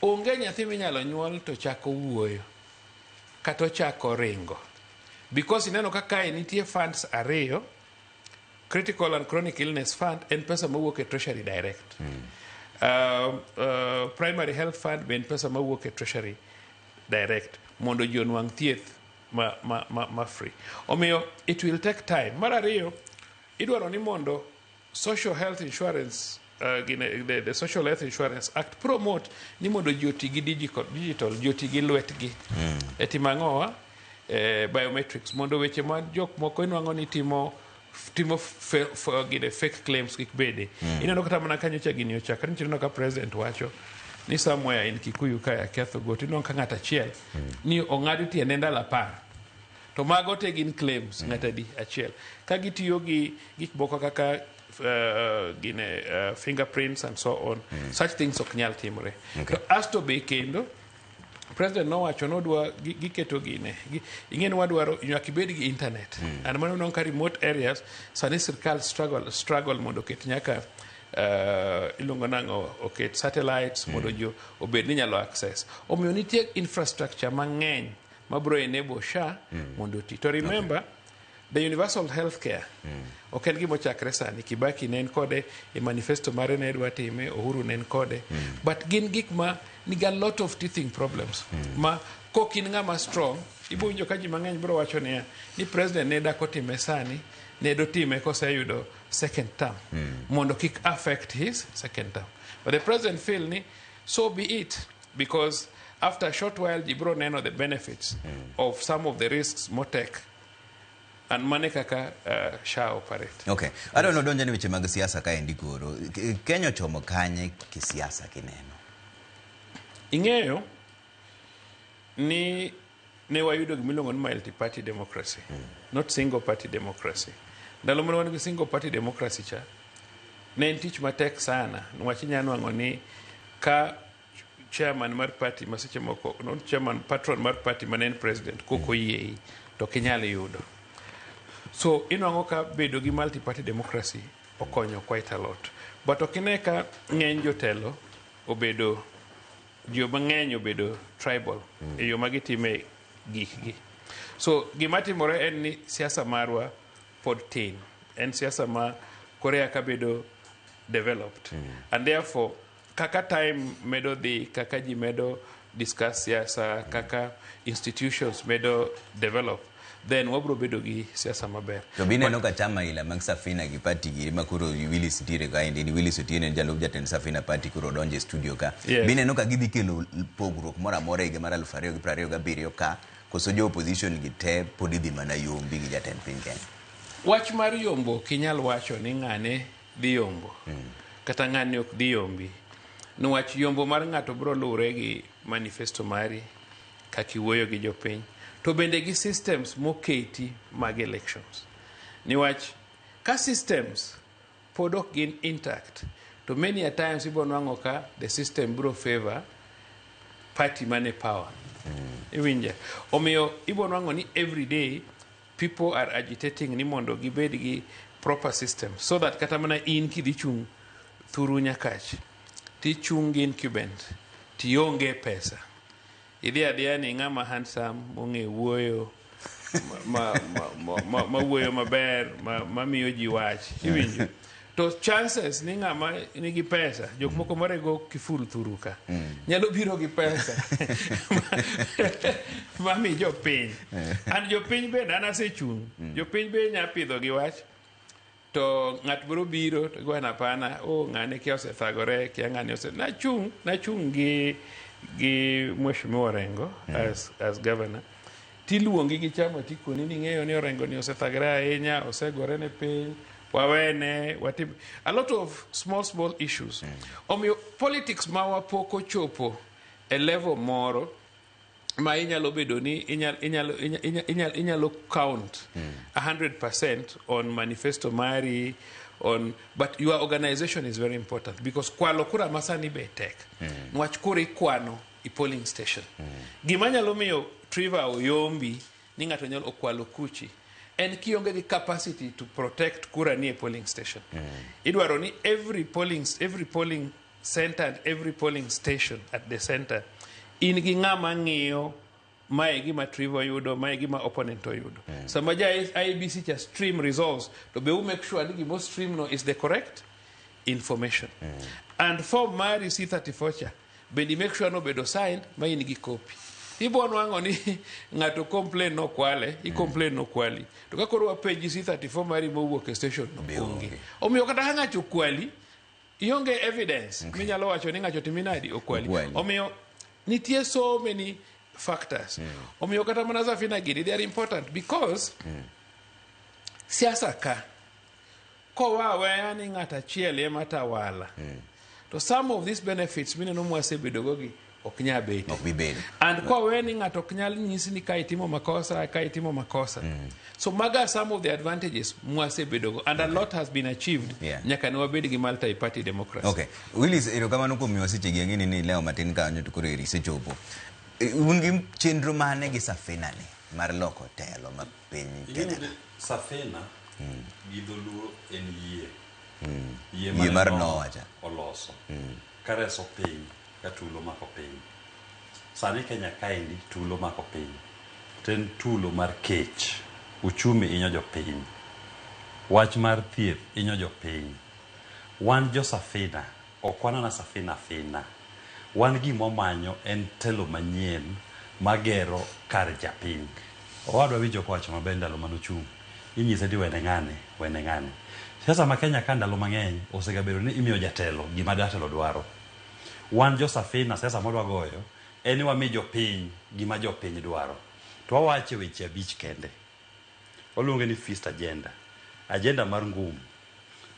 onge nyathi minyalo nyuol to chako wuoyo kata ochako ringo, because ineno ka kae nitie funds ariyo. Critical and chronic illness fund en pesa mawuok e treasury direct, primary health fund be en pesa mawuok e treasury direct mondo ji onwang' thieth ma free. Omiyo it will take time. Mar ariyo, idwaro ni mondo social health insurance gine, the Social Health Insurance Act promote ni mondo ji oti gi digital, ji oti gi lwetgi e timo ang'owa, biometrics, mondo weche ma jok moko inwang'o ni timo gine fake claims kik bede. Ineno kata mana kanyocha gini ochakre nitie, ineno ka president wacho ni somewhere in Kikuyu kae aketho go, tinwang'o ka ng'at achiel ni ong'ad tiende ndalo 10, to mago te gin claims. Ng'at adi achiel ka gitiyo gi gik moko kaka gine fingerprints and so on, such things ok nyal timore. To asto be kendo president nowacho nodwa giketo gine ing'e ni wadwaro nyaka ibed gi internet, and mano inwang'o ka remote areas sani sirkal struggle mondo oket nyaka iluongo nang'o, oket satellites mondo ji obed ni nyalo access. Omiyo nitie infrastructure mang'eny mabro enable SHA mondo oti. To remember, the universal health care ok en gima ochakre sani. Kibaki ne en kode e manifesto mare, ne dwa time. Uhuru ne en kode, but gin gik ma nigi a lot of teething problems ma kok in ng'ama strong. Ibo winjo ka ji mang'eny biro wacho niya ni president ne dak otime sani, ne dotime koseyudo second term mondo kik affect his second term. But the president feel ni so be it, because after a short while ji biro neno the benefits of some of the risks motek, and mane kaka SHA operate. Okay. Adwa nodonjo ne weche mag siasa kaendi koro. Kenya ochomo kanye kisiasa kineno? Ing'eyo ni ne wayudo gimiluongo ni multi party democracy, not single party democracy. Ndalo mane wan gi single party democracy cha ne en tich matek sana, niwach inya nwang'o ni ka chairman mar party ma seche moko, not chairman, patron mar party mane en president kok oyiei to ok inyal yudo. So inwang'o ka bedo gi multi party democracy okonyo quite a lot, but ok ine ka ng'eny jotelo obedo, jo mang'eny obedo tribal e yo ma gitime gikgi. So gima timore en ni siasa marwa pod tin, en siasa ma korea ka bedo developed, and therefore kaka time medo dhi, kaka ji medo discuss siasa, kaka institutions medo develop, then wabro bedo gi siasa maber. To bineno ka chama ila mag Safina gi party giri ma koro Willis nitiere kaendi ni Willis Otieno en jalup jatend Safina Party koro odonjo e studio ka. Bineno ka gidhi kelo pogruok moro amora e higa mar 2027 ka koso jo opposition gi te pod idhi mana yombi gi jatend piny Kenya? Wach mar yombo ok inyal wacho ni ng'ane dhi yombo kata ng'ane ok dhi yombi, niwach yombo mar ng'ato biro luwore gi manifesto mari, kaka iwuoyo gi jopiny, to bende gi systems moketi mag elections, niwach ka systems pod ok gin intact to many a times ibiro nwang'o ka the system biro favor party mane power. Iwinja? Omiyo ibiro nwang'o ni every day people are agitating ni mondo gibed gi proper system, so that kata mana in kidhi chung' thuru Nyakach tichung' gi incumbent tionge pesa, idhi adhiya ni ng'ama handsome, mong'e wuoyo, ma wuoyo maber, ma miyo ji wach, iwinjo? To chances ni ng'ama nigi pesa, jok moko marego kiful thuru ka, nyalo biro gi pesa mami jopiny. And jopiny bende an asechung'. Jopiny be nya pidho gi wach. To ng'at moro biro to gwana pana, oh ng'ane kia osethagore, kia ng'ane ose... Nachung' gi Mheshimiwa Orengo as governor. Tiluongi gi chama tikoni ni ing'eyo ni Orengo ni osethagore ahinya, osegore ne piny, wawene, watim... A lot of small issues. Omiyo politics ma wapok ochopo e level moro ma inyalo bedo ni inyalo count 100% on manifesto mari on, but your organization is very important because kwalo kura masani be tek. Nwach kura ikwano i polling station. Gima nyalo miyo Trevor oyombi ni ng'ato nyalo okwalo kuchi en kionge gi capacity to protect kura ni e polling station. Idwaro ni every polling center and every polling station at the center in gi ng'ama ng'iyo mae gima Trevor oyudo, mae gima opponent oyudo. Sama ja IEBC cha stream results, to be make sure ni gimo stream no is the correct information. And form mari C34 cha, bende make sure no bedo signed ma in gi copy. Ibo nwang'o ni ng'ato complain no kwale, i complain no kwali. To ka koro wapenji C34 mari mowuok e station no onge. Omiyo kata ka ng'ato okwali, ionge evidence. Minyalo wacho ni ng'ato timi nadi okwali. Omiyo nitie so many factors. Omiyo kata mana Safina gini, they are important because siasa ka kowa aweya ni ng'ato achiel ema tawala. To some of these benefits mineno mwasebedogo gi ok nyal bedo. Ok bi bedo. And kowe ni ng'ato ok nyal nyisi ni ka itimo makosa, ka itimo makosa. So maga some of the advantages mwasebedogo and a lot has been achieved nyaka ne wabed gi multi-party democracy. Okay. Willis, erokamano kuom miwa seche gi ang'eni ni lewo matin kanyo to koro eri isechopo. Un gi chenro mane gi Safina ni mar loko telo ma piny Kenya ka? Safina gi dholuo en yie. Yie mane mar Noah Noah cha. oloso. Kareso piny, ka tulo mako piny. Sani Kenya kaendi tulo mako piny. To en tulo mar kech. Uchumi inyo jopiny. Wach mar thieth inyo jopiny. Wan jo Safina, ok wan ana Safina fina. Wan gima wamanyo en telo manyien magero kar japiny. Owadwa winjo kowacho maber ndalo manochung'. Inyise ni wene ng'ane, wene ng'ane. Siasa ma Kenya ka ndalo mang'eny osegabedo ni imiyo jatelo gima jatelo dwaro. Wan jo Safina siasa mwadwa goyo en ni wami jopiny gima jopiny dwaro. To wawacho weche 5 kende. Waluonge ni feast agenda. Agenda mar ngum.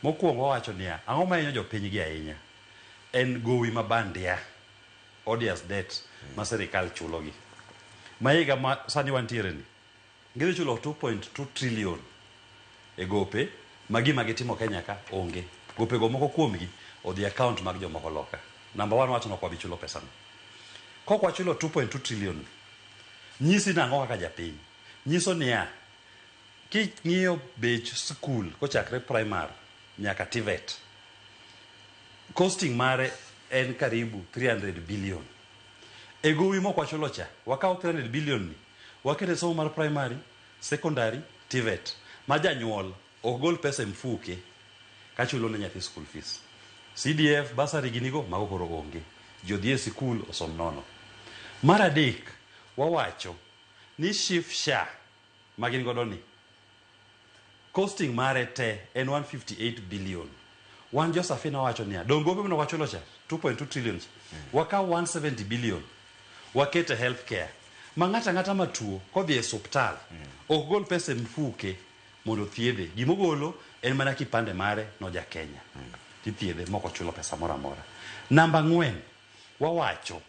Mokwongo wawacho niya, ang'o mahinyo jopiny gi ahinya? En gowi ma bandia, odious debt ma sirikal chulogi. Ma higa ma sani wantiere ni, gidhi chulo 2.2 trillion e gope ma gima gitimo Kenya ka onge. Gopego moko kuomgi odhi account mag jomoko loka. Number 1 wacho ni ok wabi chulo pesa no. Kok wachulo 2.2 trillion, nyisi nang'o kaka japiny? Nyiso niya, king'iyo bech skul kochakre primary nyaka TVET, costing mare en karibu 300 billion. E gowi mok wachulo cha, wakaw 300 billion ni, wakete somo mar primary, secondary, TVET. Ma janyuol ok gol pesa e mfuke kachulo ne nyathi school fees. CDF, bursary ginigo, mago koro onge. Ji odhi e sikul osom nono. Mar adek, wawacho ni SHIF SHA ma gin godo ni, costing mare te en 158 billion. Wan jo Safina wacho niya, dong gope mane wachulo cha, 2.2 trillion cha, wakaw 170 billion, waket e health care. Ma ng'ato ang'ata matuo kodhi e osuptal, ok gol pesa e mfuke mondo othiedhe. Gimogolo en mana kipande mare no ja Kenya. Tithiedhe mok ochulo pesa moro amora. Namba 4, wawacho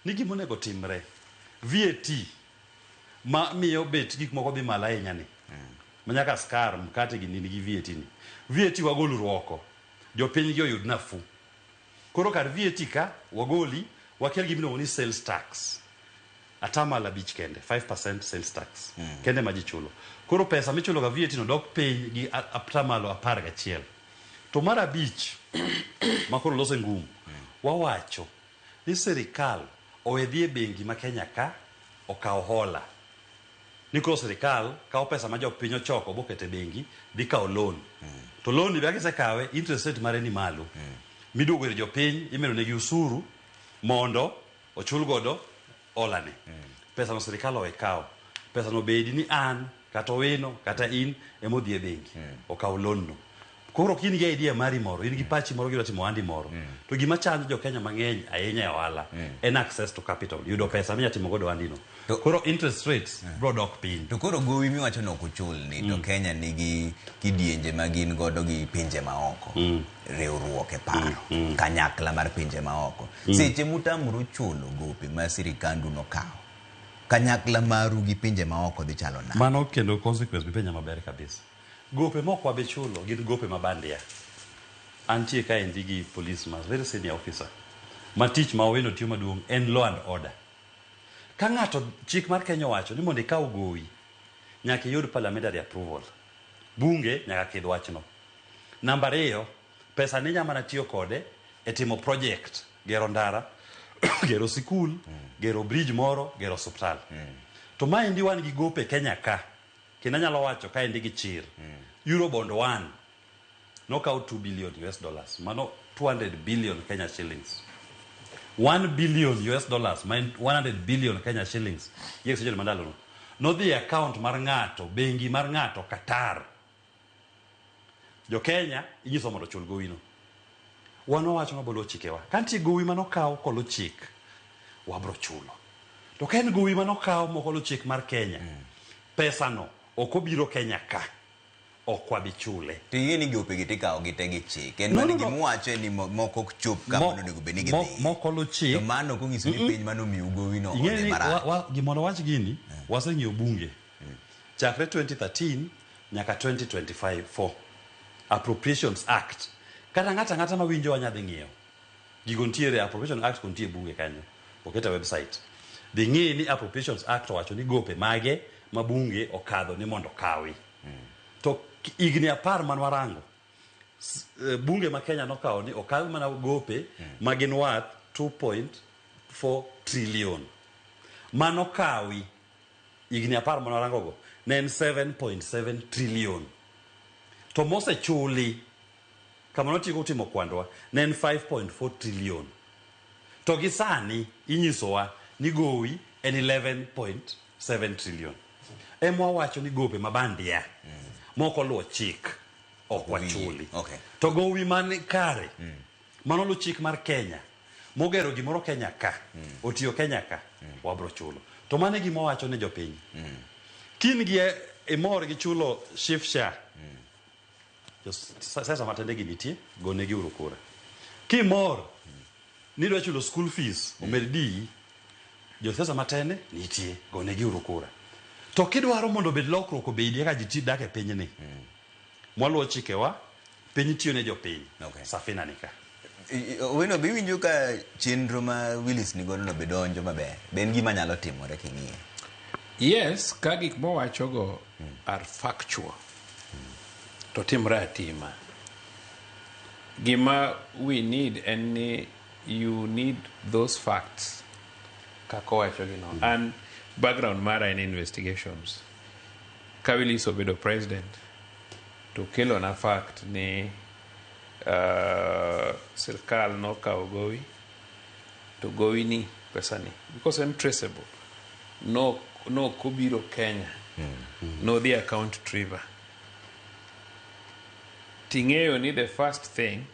ni gimonego timre, VAT ma miyo bet gik moko dhi malo ahinya ni. Ma nyaka skar, mkate gi nini gi VAT ni. VAT wagoluru oko. Jopiny gi oyud nafuu. Koro kar VAT ka, wagoli, wakel gima iluongo ni sales tax. 5% kende, 5% sales tax. Kende ma ji chulo. Koro pesa michulo ga VAT no dok piny gi 11%. To mar 5, ma koro lose ngum, wawacho ni sirikal owe dhi e bengi ma Kenya ka, okaw hola. Ni koro sirikal kawo pesa ma jopiny ochoko bokete bengi dhi kawo loan. To loan ni be kisekawe interest rate mare ni malo. Miduogo ir jopiny imedo negi usuru mondo ochul godo holani. Pesa no sirikal owe kawo. Pesa no bedi ni an kata Owino kata in emodhi e bengi okawo loan no. Koro ka in gi idea mari moro, in gi pachi moro gidwa timo ohandi moro. To gima chando jo Kenya mang'eny ahinya e ohala en access to capital, yudo pesa minya timo godo ohandi no. Koro interest rates bro dok piny. To koro gowi miwacho ni ok ochul ni to Kenya nigi kidienje ma gin godo gi pinje maoko. Riwruok e paro. Kanyakla mar pinje maoko. Seche mutamru chulo gope ma sirikandu nokawo, kanyakla maru gi pinje maoko dhi chalo nade? Mano kendo consequence mipenja maber kabisa. Gope mok wabi chulo gin gope ma bandia. Antie kaendi gi police ma very senior officer ma tich ma Owino tiyo maduong' en law and order. Ka ng'ato chik mar Kenya owacho ni mondo ikaw gowi nyaka iyud parliamentary approval. Bunge nyaka kidh wachno. Namba ariyo, pesa ni inya mana tiyo kode e timo project, gero ndara, gero sikul, gero bridge moro, gero osuptal. To maendi wan gi gope Kenya ka, kendo anyalo wacho kaendi gi chir. Eurobond 1 nokaw 2 billion US dollars, mano 200 billion Kenya shillings. 1 billion US dollars, ma en 100 billion Kenya shillings, gi exchange rate mandalono, nodhi e account mar ng'ato, bengi mar ng'ato Qatar. Jo Kenya inyiso mondo ochul gowino. Wan wawacho mabolo chikewa. Ka nitie gowi manokaw kolo chik, wabro chulo. To ka en gowi manokaw mokolo chik mar Kenya, pesano ok obiro Kenya ka, ok wabi chule. To ing'e ni gope gi tikawo gi te gi chik. En No, mana no, no. gima uwacho ni moko ok chop kama onego bed ni gidhi. Moko lu chik. To mano ok onyiso ni piny mane omiyo gowi no Ing'e odhi ni marach. gimondo wach gini, waseng'iyo bunge. Chakre 2013 nyaka 2025 4 Appropriations Act. Kata ng'ato ang'ata mawinjo wanya dhi ng'iyo. Gigo nitiere Appropriation Act ko nitie e bunge kanyo. Oket e website. Dhi ng'i ni Appropriations Act owacho ni gope mage ma bunge okadho ni mondo okawi. To higni 10 man warango, bunge ma Kenya nokawo ni okaw mana gope ma gin worth 2.4 trillion. Manokawi higni 10 mane warango go ne en 7.7 trillion. To mosechuli kama notieko timo kwandwa ne en 5.4 trillion. To gi sani inyisowa ni gowi en 11.7 trillion. Ema wawacho ni gope ma bandia mok oluwo chik ok wachuli. To gowi man kare manoluwo chik mar Kenya mogero gimoro Kenya ka otiyo Kenya ka wabro chulo. To mano e gima wawacho ne jopiny. Kin gi imor gi chulo SHIF SHA, siasa matende gi nitie, gonegi uru kura. Kimor ni idwa chulo school fees omed diyi, josiasa matene nitie, gonegi uru kura. To kidwaro mondo obed lokruok obedie ka ji dak e pinyni, mwaluwo chikewa, piny tiyo ne jopiny. Safina ni ka. Owino, be iwinjo ka chenro ma Willis nigodo no be donjo maber? Be en gima nyalo timore king'iye? Yes, ka gik mowachogo are factual, to timre atima. Gima we need en ni you need those facts kaka owachogi no. An background mara en investigations. Ka Willis obedo president, to kelona fact ni sirkal nokawo gowi to gowi ni pesa ni because en traceable no kobiro Kenya nodhi account Triva ting'eyo ni the first thing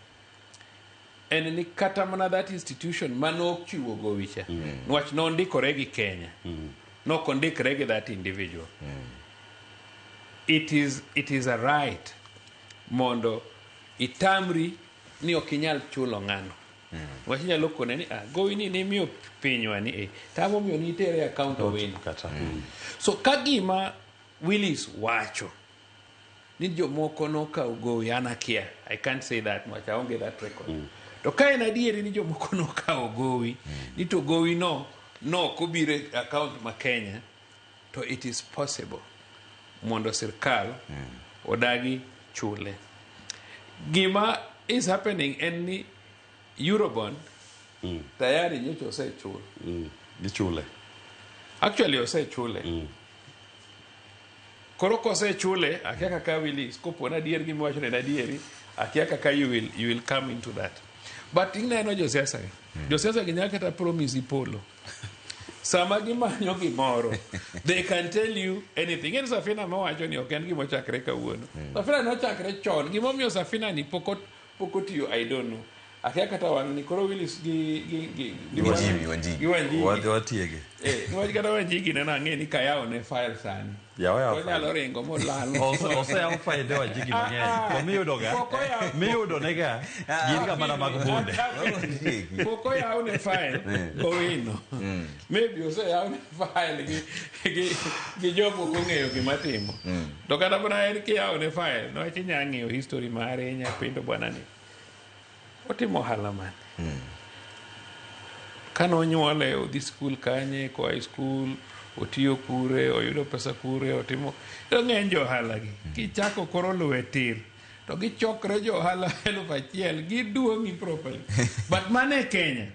en ni kata mana that institution manochiwo gowi cha niwach nondikore gi Kenya nokondikre gi that individual. It is a right mondo itamri ni ok inyal chulo ng'ano. Wach inyalo kone ni gowi ni nimiyo pinywa ni tamo miyo ni itere account Owino. So ka gima Willis wacho ni jomoko nokawo gowi, an akia, I can't say that much, aonge that record. To ka en adieri ni jomoko nokawo gowi, ni to gowi no nok obiro e account ma Kenya, to it is possible mondo sirkal odagi chule. Gima is happening en ni Eurobond tayari nyocha osechul. Gichule. Actually osechule. Koro kosechule, akia kaka Willis, kopo na adier gima iwacho ni en adieri, akia kaka you will come into that. But ineno josiasa gi. Josiasa gi nyaka kata promise polo. Sama gimanyo gimoro, they can tell you anything. En Safina mawacho ni ok en gima ochakre kawuono. Safina nochakre chon. Gimomiyo Safina ni pok otiyo, I don't know. Akia kata wang' ni koro Willis gi Wanjigi, Wanjigi. Gi Wanjigi. Watiege. Eh, niwach kata Wanjigi neno ang'e ni kayawo ne file sani. Yaw yaw Onyalo ringo molal. Oseyaw fainde Wanjigi mang'eny. To miyudo ga, Pok oyaw- miyudo nega gin ga mana mag bunde. Pok oyaw ne file Owino. Maybe oseyaw ne file gi jomoko ong'eyo gima timo. To kata mana en kiyawo ne file, niwach inya ng'iyo history mare, inya penjo bwana ni. Otimo ohala mane? Kane onyuole, odhi skul kanye, koa e skul, otiyo kure, oyudo pesa kure, otimo... To ng'eny jo ohala gi. Kichako koro luwe tir, to gichokre jo ohala 1000, giduong'i properly. But mano e Kenya.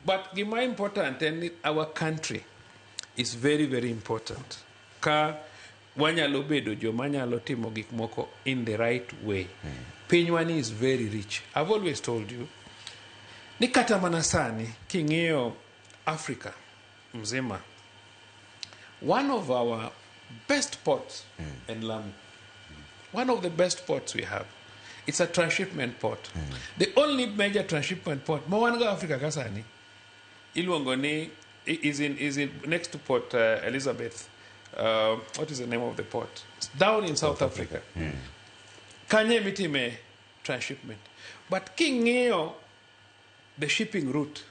But gima important en ni our country is very, very important. Ka wanyalo bedo joma nyalo timo gik moko in the right way. Pinywa ni is very rich. I've always told you, ni kata mana sani king'iyo Africa mzima, one of our best ports in Lamu, one of the best ports we have, it's a transshipment port. The only major transshipment port ma wan go Africa ka sani iluongo ni is in next to Port Elizabeth. What is the name of the port? It's down in South Africa. Kanye mitime transshipment. But king'iyo the shipping route,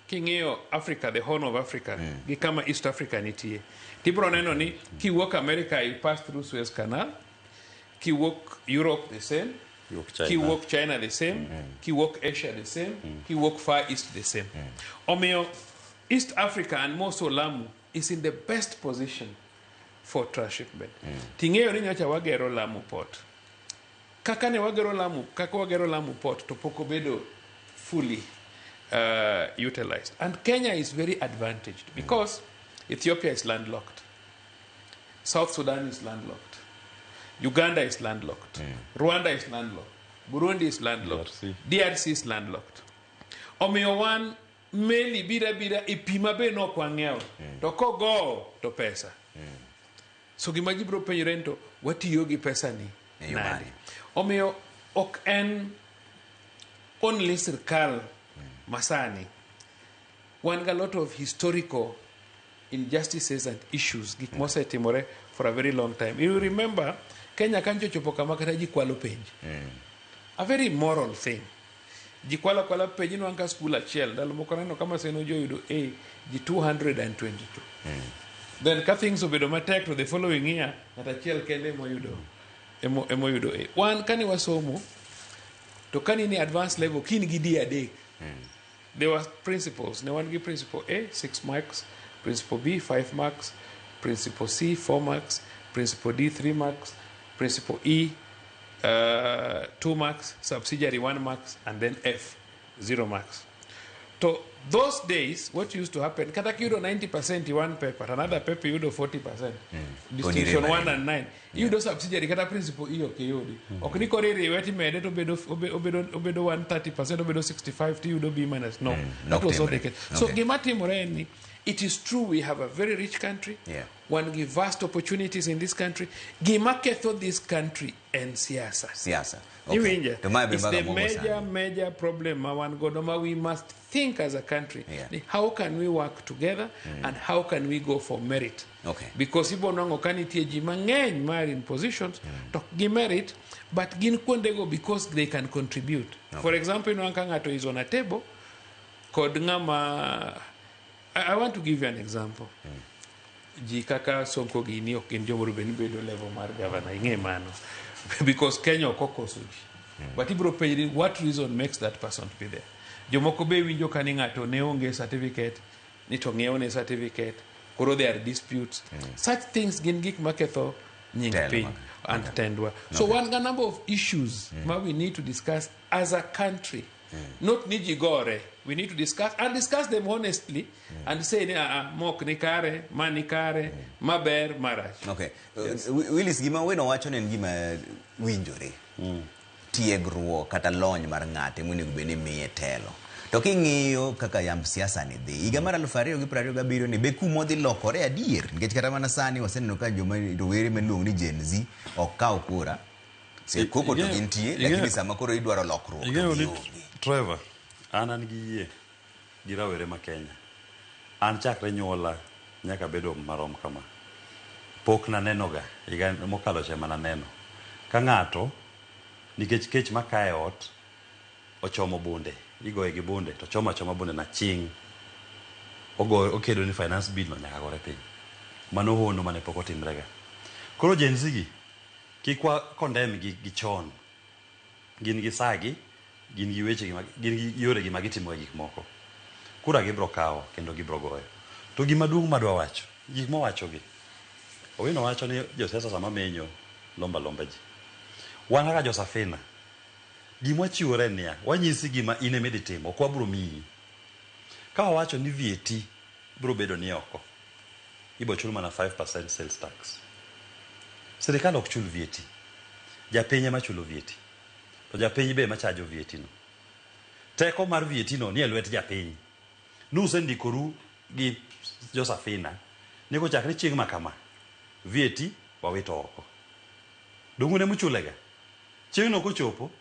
king'iyo Africa, the Horn of Africa, gi kama East Africa nitie, tibro neno ni kiwuok America you pass through Suez Canal, kiwuok Europe the same, Kiwuok China. kiwuok China the same, kiwuok Asia the same, kiwuok Far East the same. Omiyo East Africa and more so Lamu is in the best position for transshipment. Ting'eyo ni nyocha wagero Lamu port. Kaka ne wagero Lamu, kaka wagero Lamu port to pok obedo fully utilized. And Kenya is very advantaged because Ethiopia is landlocked. South Sudan is landlocked. Uganda is landlocked. Rwanda is landlocked. Burundi is landlocked. DRC. DRC is landlocked. Omiyo wan meli bira bira e pi ma be nok wang'iewo. To kogowo to pesa. So gima ji biro penjore ni to watiyo gi pesa ni E yo nade? mane? Omiyo ok en only sirkal masani. Wan ga lot of historical injustices and issues gik mosetimore for a very long time. You remember Kenya kancho chopo kama kata ji kwalo penj. A very moral thing. Ji kwalo kwala penj inwang'o ka skul achiel ndalo moko neno kama Seno joyudo A ji 222. Then ka things obedo matek to the following year ng'at achiel kende emoyudo emoyudo A. Wan kane wasomo to kane ni advanced level kin gi D adek. There were principles. Ne wan gi principle A 6 marks, principle B 5 marks, principle C 4 marks, principle D 3 marks, principle E 2 marks, subsidiary 1 marks, and then F 0 marks. To those days, what used to happen, kata kiyudo 90% in one paper, another paper yudo 40%. Distinction 1 and 9. Iyudo subsidiary kata principle E ok iyudi. Ok ni koro iriwe timede to obedo 130%, obedo 65 tiyudo B minus. No. That was not the timre. case. So gima timore en ni, it is true we have a very rich country. Wan gi vast opportunities in this country. Gima ketho this country en siasa. Siasa. Iwinja? To mae be It's mbaka the mogo major, sani. major problem ma wan godo ma we must think as a country. Ni how can we work together and how can we go for merit? Because ibo nwang'o ka nitie ji mang'eny mar in positions to gi merit but gin kuondego because they can contribute. For example, inwang'o ka ng'ato is on a table kod ng'ama I want to give you an example. Ji kaka Sonko gini ok gin jomoro bed ni bedo level mar governor ing'e mano because Kenya ok okoso ji but ibiro penjri what reason makes that person to be there jomoko be winjo ka ni ng'ato ne onge certificate ni to ng'iew ne certificate koro there are disputes such things gin gik maketho nying Telo piny and tendwa so wan ga number of issues ma we need to discuss as a country. Not ni ji gore. We need to discuss and discuss them honestly and say ni ah, mok ni kare, ma ni kare, maber, marach. Okay. Willis, gima Weno wacho ne en gima winjore. Tiegruok kata lony mar ng'ate monego bed ni miye telo. To king'iyo kaka yamb siasa ni dhi, higa mar 2027 ni be kumodhi lokore adier? Nikech kata mana sani waseneno ka joma rowere miluongo ni Gen Z ok kaw kura. Koko to gintie, lakini sama koro idwaro lokruok to Ing'eyo ni gionge. Trevor, an gi yie gi rawere ma Kenya. An chakre nyuola nyaka bedo marom kama. Pok nanenoga higa mokalo cha ema naneno. Ka ng'ato nikech kech makaye ot ochomo bunde, igoye gi bunde to chomo achoma bunde na ching. Ogo okedo ni finance bill no nyaka gore piny. Mano hono mane pok otimrega. Koro Gen Z gi kik wa condemn gi chon. Gin gi sagi, gin gi weche gi, gin gi yore gi ma gitimo gik moko. Kura gibro kawo kendo gibro goyo. To gima duong' madwa wacho, gik mowacho gi. Owino wacho ni josiasa sama menyo lomba lomba ji. Wan kaka josafina, gima wachiwore en niya, wanyisi gima in ema idhi timo, ok wabro miyi. Ka wawacho ni VAT bro bedo ni oko, ibo chul mana 5% sales tax. Sirikal ok chul VAT. Japiny ema chulo VAT. To japiny be ema chajo VAT no. Teko mar VAT no nie lwet japiny. Nusendikoru gi josafina ni kochakre chieng' ma kama, VAT wawito oko. Donge un ema uchulega? Chieng'no kochopo,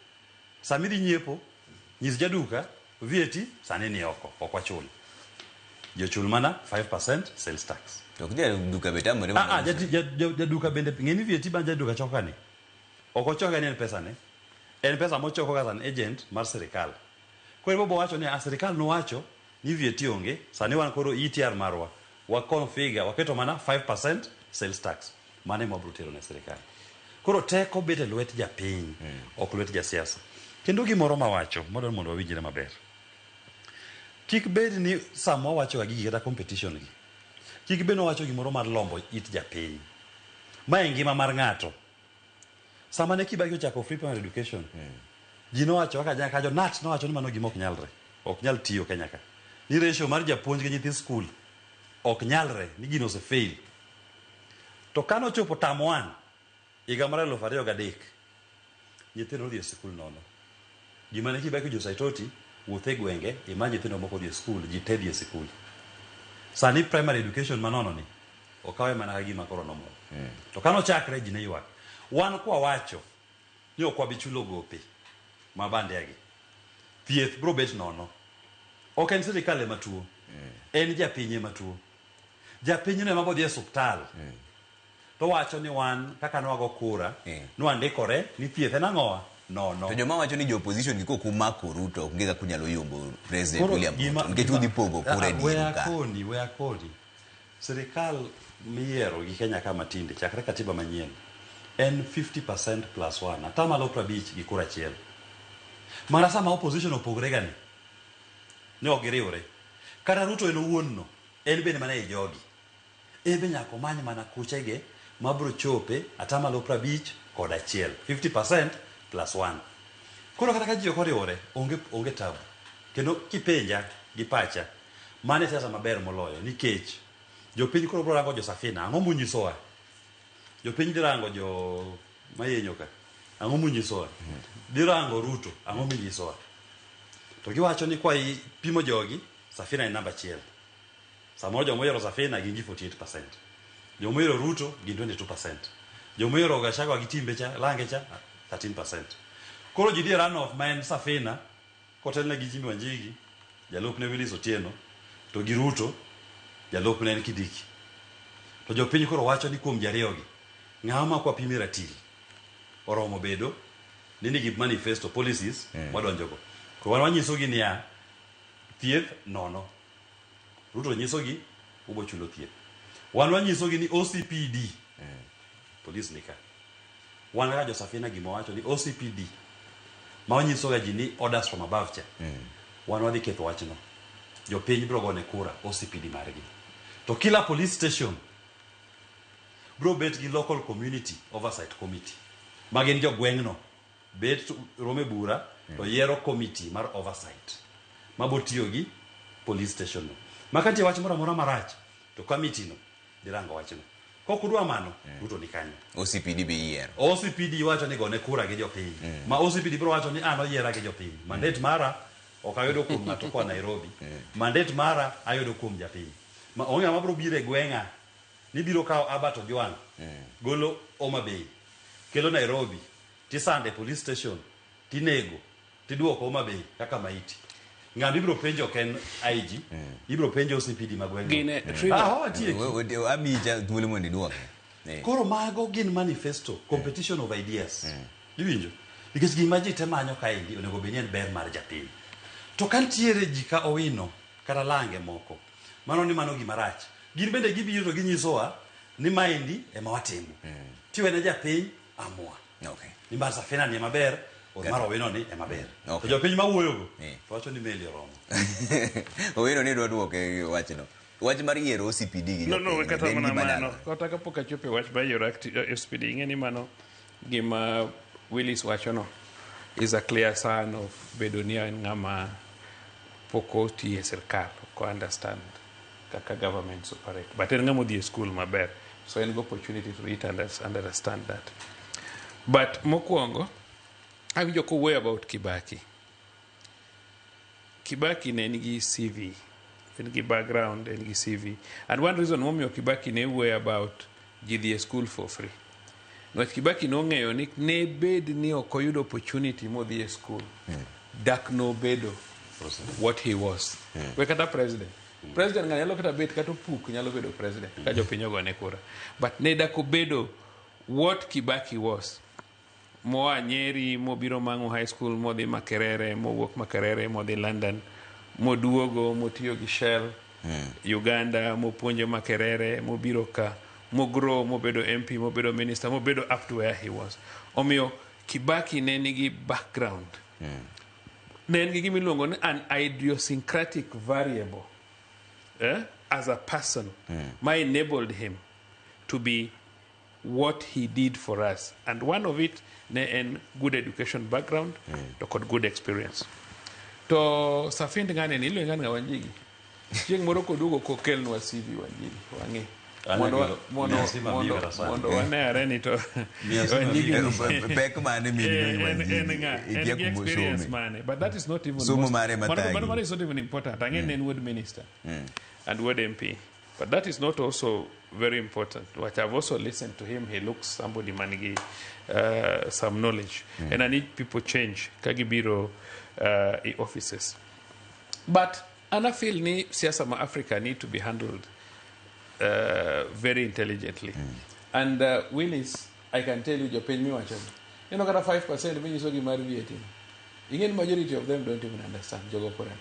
sama idhi nyiepo, nyis jaduka VAT sani ni oko, ok wachul. Jochul mana 5% sales tax. To ok jaduka be tamore Ah, ah, jaduka bende ng'e ni VAT ma jaduka choko ni. Ok ochoke ni en pesa ne. En pesa mochoko kaka an agent mar sirikal. Koro bobo wacho ni a sirikal nowacho ni VAT onge, sani wan koro ETR marwa. Wa configure, waketo mana 5% sales tax. Mano ema wabro tero ne sirikal. Koro teko bet e lwet japiny, ok lwet jasiasa. Kendo gimoro mawacho, madwaro mondo wawinjre maber. Kik bed ni sama wawacho ga gigi kata competition gi, kik bed ni wawacho gimoro mar lombo it japiny. Ma e ngima mar ng'ato. Sama ne Kibaki ochako free primary education, ji nowacho kaka ka jo NAT nowacho ni mano gima ok nyalre. Ok nyal tiyo Kenya ka. Ni ratio mar japuonj gi nyithi skul ok nyalre, ni gino ose fail. To kane ochopo term 1 higa mar 2003, nyithindo nodhi e sikul nono. Gima ne Kibaki ojo Saitoti, wuoth e gwenge, ima nyithindo moko odhi e skul, ji te dhi e sikul. Sani primary education manono ni, okawe mana ka gima koro normal. To kane ochakre ji ne ywak. Wan kwa wacho ni ok wabi chulo gope ma bandia gi. Thieth bro bet nono. Ok en sirikal ema tuo. En japiny ema tuo. Japiny no ema bodhi e osuptal. To wacho ni wan kaka nwago kura, nwandikore ni thieth en ang'owa? Nono. To joma wacho ni jo opposition gi kok umako Ruto ok onge kaka unyalo yombo President Koro William Ruto nikech udhi pogo kura e dieru ka. Wea koni, wea koni. Sirikal miyiero gi Kenya ka matinde, chakre katiba manyien, en 50% plus 1, atamalo 50 gi kura achiel. Mana sama opposition opogre ga ni, ne ok giriwre. Kata Ruto en owuon no, en bende mana ei jogi. En be nyaka omany mana kuchege mabro chope atamalo 51, 50% plus 1. Koro kata ka ji ok oriwore, onge tabu. Kendo kipenja gi pacha, mano e siasa maber moloyo nikech jopiny koro bro rango jo Safina, ang'o munyisowa? Jopiny dhi rango jo Mayenyo ka, ang'o munyisowa? Dhi rango Ruto, ang'o minyisowa? To giwacho ni kwa pimo jogi, Safina en namba 1. Samoro joma oyiero Safina gin ji 48%. Joma oyiero Ruto gin 22%. Joma oyiero Gachagua gi Timbe cha, Lange cha, 13%. Koro ji dhi e runoff ma en Safina, kotelne gi Jimmy Wanjigi, jalupne Willis Otieno, to gi Ruto, jalupne en Kindiki. To jopiny koro wacho ni kuom ji ariyogi, ng'awa ma kwa pime ratil oromo bedo ni nigi manifesto policies wadonjogo. Koro wan wanyisogi niya, thieth nono. Ruto nyisogi ubo chulo thieth. Wan wanyisogi ni OCPD, police ni ka. Wan kaka jo Safina gima wacho ni OCPD, ma wanyisoga ji ni orders from above cha. Wan wadhi ketho wachno. Jopiny biro gone kura OCPD margi. To kila police station biro bet gi local community oversight committee. Ma gin jogweng'no. Bet rome bura, To yiero committee mar oversight mabotiyo gi police station no. Ma ka nitie wach moro amora marach to committee no dhi rango wachno. Kok udwa mano, Ruto ni kanyo. OCPD be yiero. OCPD wacho ni gone kura gi jopiny. Ma OCPD biro wacho ni an oyiera gi jopiny. Mandate mara ok ayudo kuom ng'ato koa Nairobi. Mandate mara ayudo kuom japiny. Ma onge ng'ama biro biro e gweng'a ni biro kawo Albert Ojwang' golo Homa Bay kelo Nairobi tisande e police station tinego tiduoko Homa Bay kaka maiti. Ng'ama ibiro penjo ok en IG, ibiro penjo OCPD ma gweng'no. Gine, Ah, watieki. Amiyi thuolo mondo iduoke. Koro mago gin manifesto, competition of ideas. Iwinjo? Nikech gima ji te manyo kaendi onego bed ni en ber mar japiny. To ka nitiere ji ka Owino kata Lange moko, mano ni mano gima rach. Gin bende gibiro to ginyisowa ni maendi ema watimo. Tiwene japiny amua. Okay. Ni mar Safina ni ema ber, or mar Owino ni ema ber. Okay. To jopiny mawuoyogo to wacho ni meli oromo. Owino ni dwa duoke wachno. Wach mar yiero OCPD gi No, no, jopiny, kata en mana gima mano. nyalore. Kata kapok achopo e wach mar yiero SPD, ing'e ni mano gima Willis wachono is a clear sign of bedo ni en ng'ama pok otiyo e sirkal, ok understand kaka governments operate. But en ng'ama odhi e school maber, so en gi opportunity to read and understand that. But mokwongo, awinjo kowuoyo about Kibaki. Kibaki ne nigi CV, en gi background, en gi CV. And one reason momiyo Kibaki ne wuoyo about ji dhi e school for free. Niwach Kibaki nong'eyo ni ne bed ni ok oyudo opportunity modhi e school, dak nobedo what he was. We kata president. President ng'ani nyalo kata bet kata opuk nyalo bedo president ka jopiny ogone kura. But ne dak obedo what Kibaki was. Moa Nyeri, mobiro Mang'u High School, modhi Makerere, mowuok Makerere, modhi London, moduogo, motiyo gi Shell, Uganda, mopuonjo Makerere, mobiro ka, mogrow, mobedo MP, mobedo minister, mobedo up to where he was. Omiyo, Kibaki ne nigi background. Ne en gi gima iluongo ni an idiosyncratic variable as a person ma enabled him to be what he did for us. And one of it ne en good education background to kod good experience. To Safind ng'ane ni iluonge ng'ane Wanjigi. Chieng' moro koduogo kokelnwa CV Wanjigi wang'e. Mondo wane are ni to Wanjigi ni Pek mane min En Wanjigi? en ng'a? En Ikia gi kuma experience osome. mane? But that is not even Somo most, mare mathagi. mano is not even important. Ang'e ne en wuod minister and wuod MP. But that is not also very important. What I've also listened to him, he looks somebody manigi some knowledge. And I need people change kagibiro i offices. But ana feel ni siasa ma Africa need to be handled very intelligently. And Willis, I can tell you jopiny miwacho ni. Ineno kata 5% minyisogi mar VAT. Ing'e ni majority of them don't even understand jogo korem.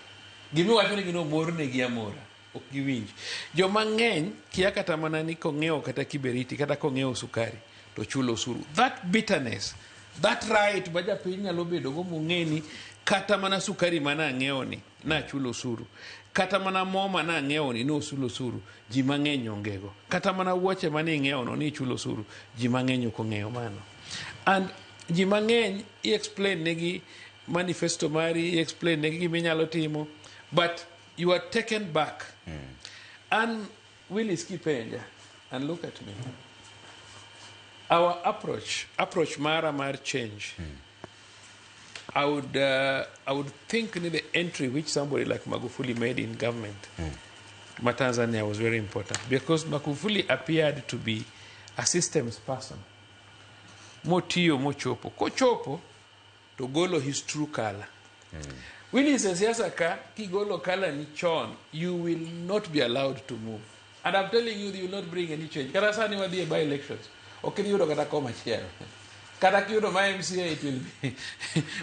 Gimiwacho ni gino mornegi amora. Ok giwinj. Joma ng'eny kia kata mana ni kong'iewo kata kiberiti kata kong'iewo sukari to chulo osuru. That bitterness, that right ma japiny nyalo bedo go mong'e ni kata mana sukari mana ang'iewo ni nachulo osuru. Kata mana mo mana ang'iewo ni nochulo osuru, ji mang'eny onge go. Kata mana wuoche mane ing'iewo no ni ichulo osuru, ji mang'eny ok ong'eyo mano. And ji mang'eny i explain negi manifesto mari, i explain negi gima inyalo timo, but you are taken back. And Willis kipenja, and look at me. Our approach mara mar change, I would think ni the entry which somebody like Magufuli made in government, ma Tanzania, was very important because Magufuli appeared to be a systems person. Motiyo mochopo. Kochopo, to golo his true color. Willis e siasa ka, kigolo color ni chon, you will not be allowed to move. And I'm telling you, you will not bring any change. Kata sani wadhi e by elections, ok idhi yudo kata kom achiel. Kata kiyudo ma MCA, it will be.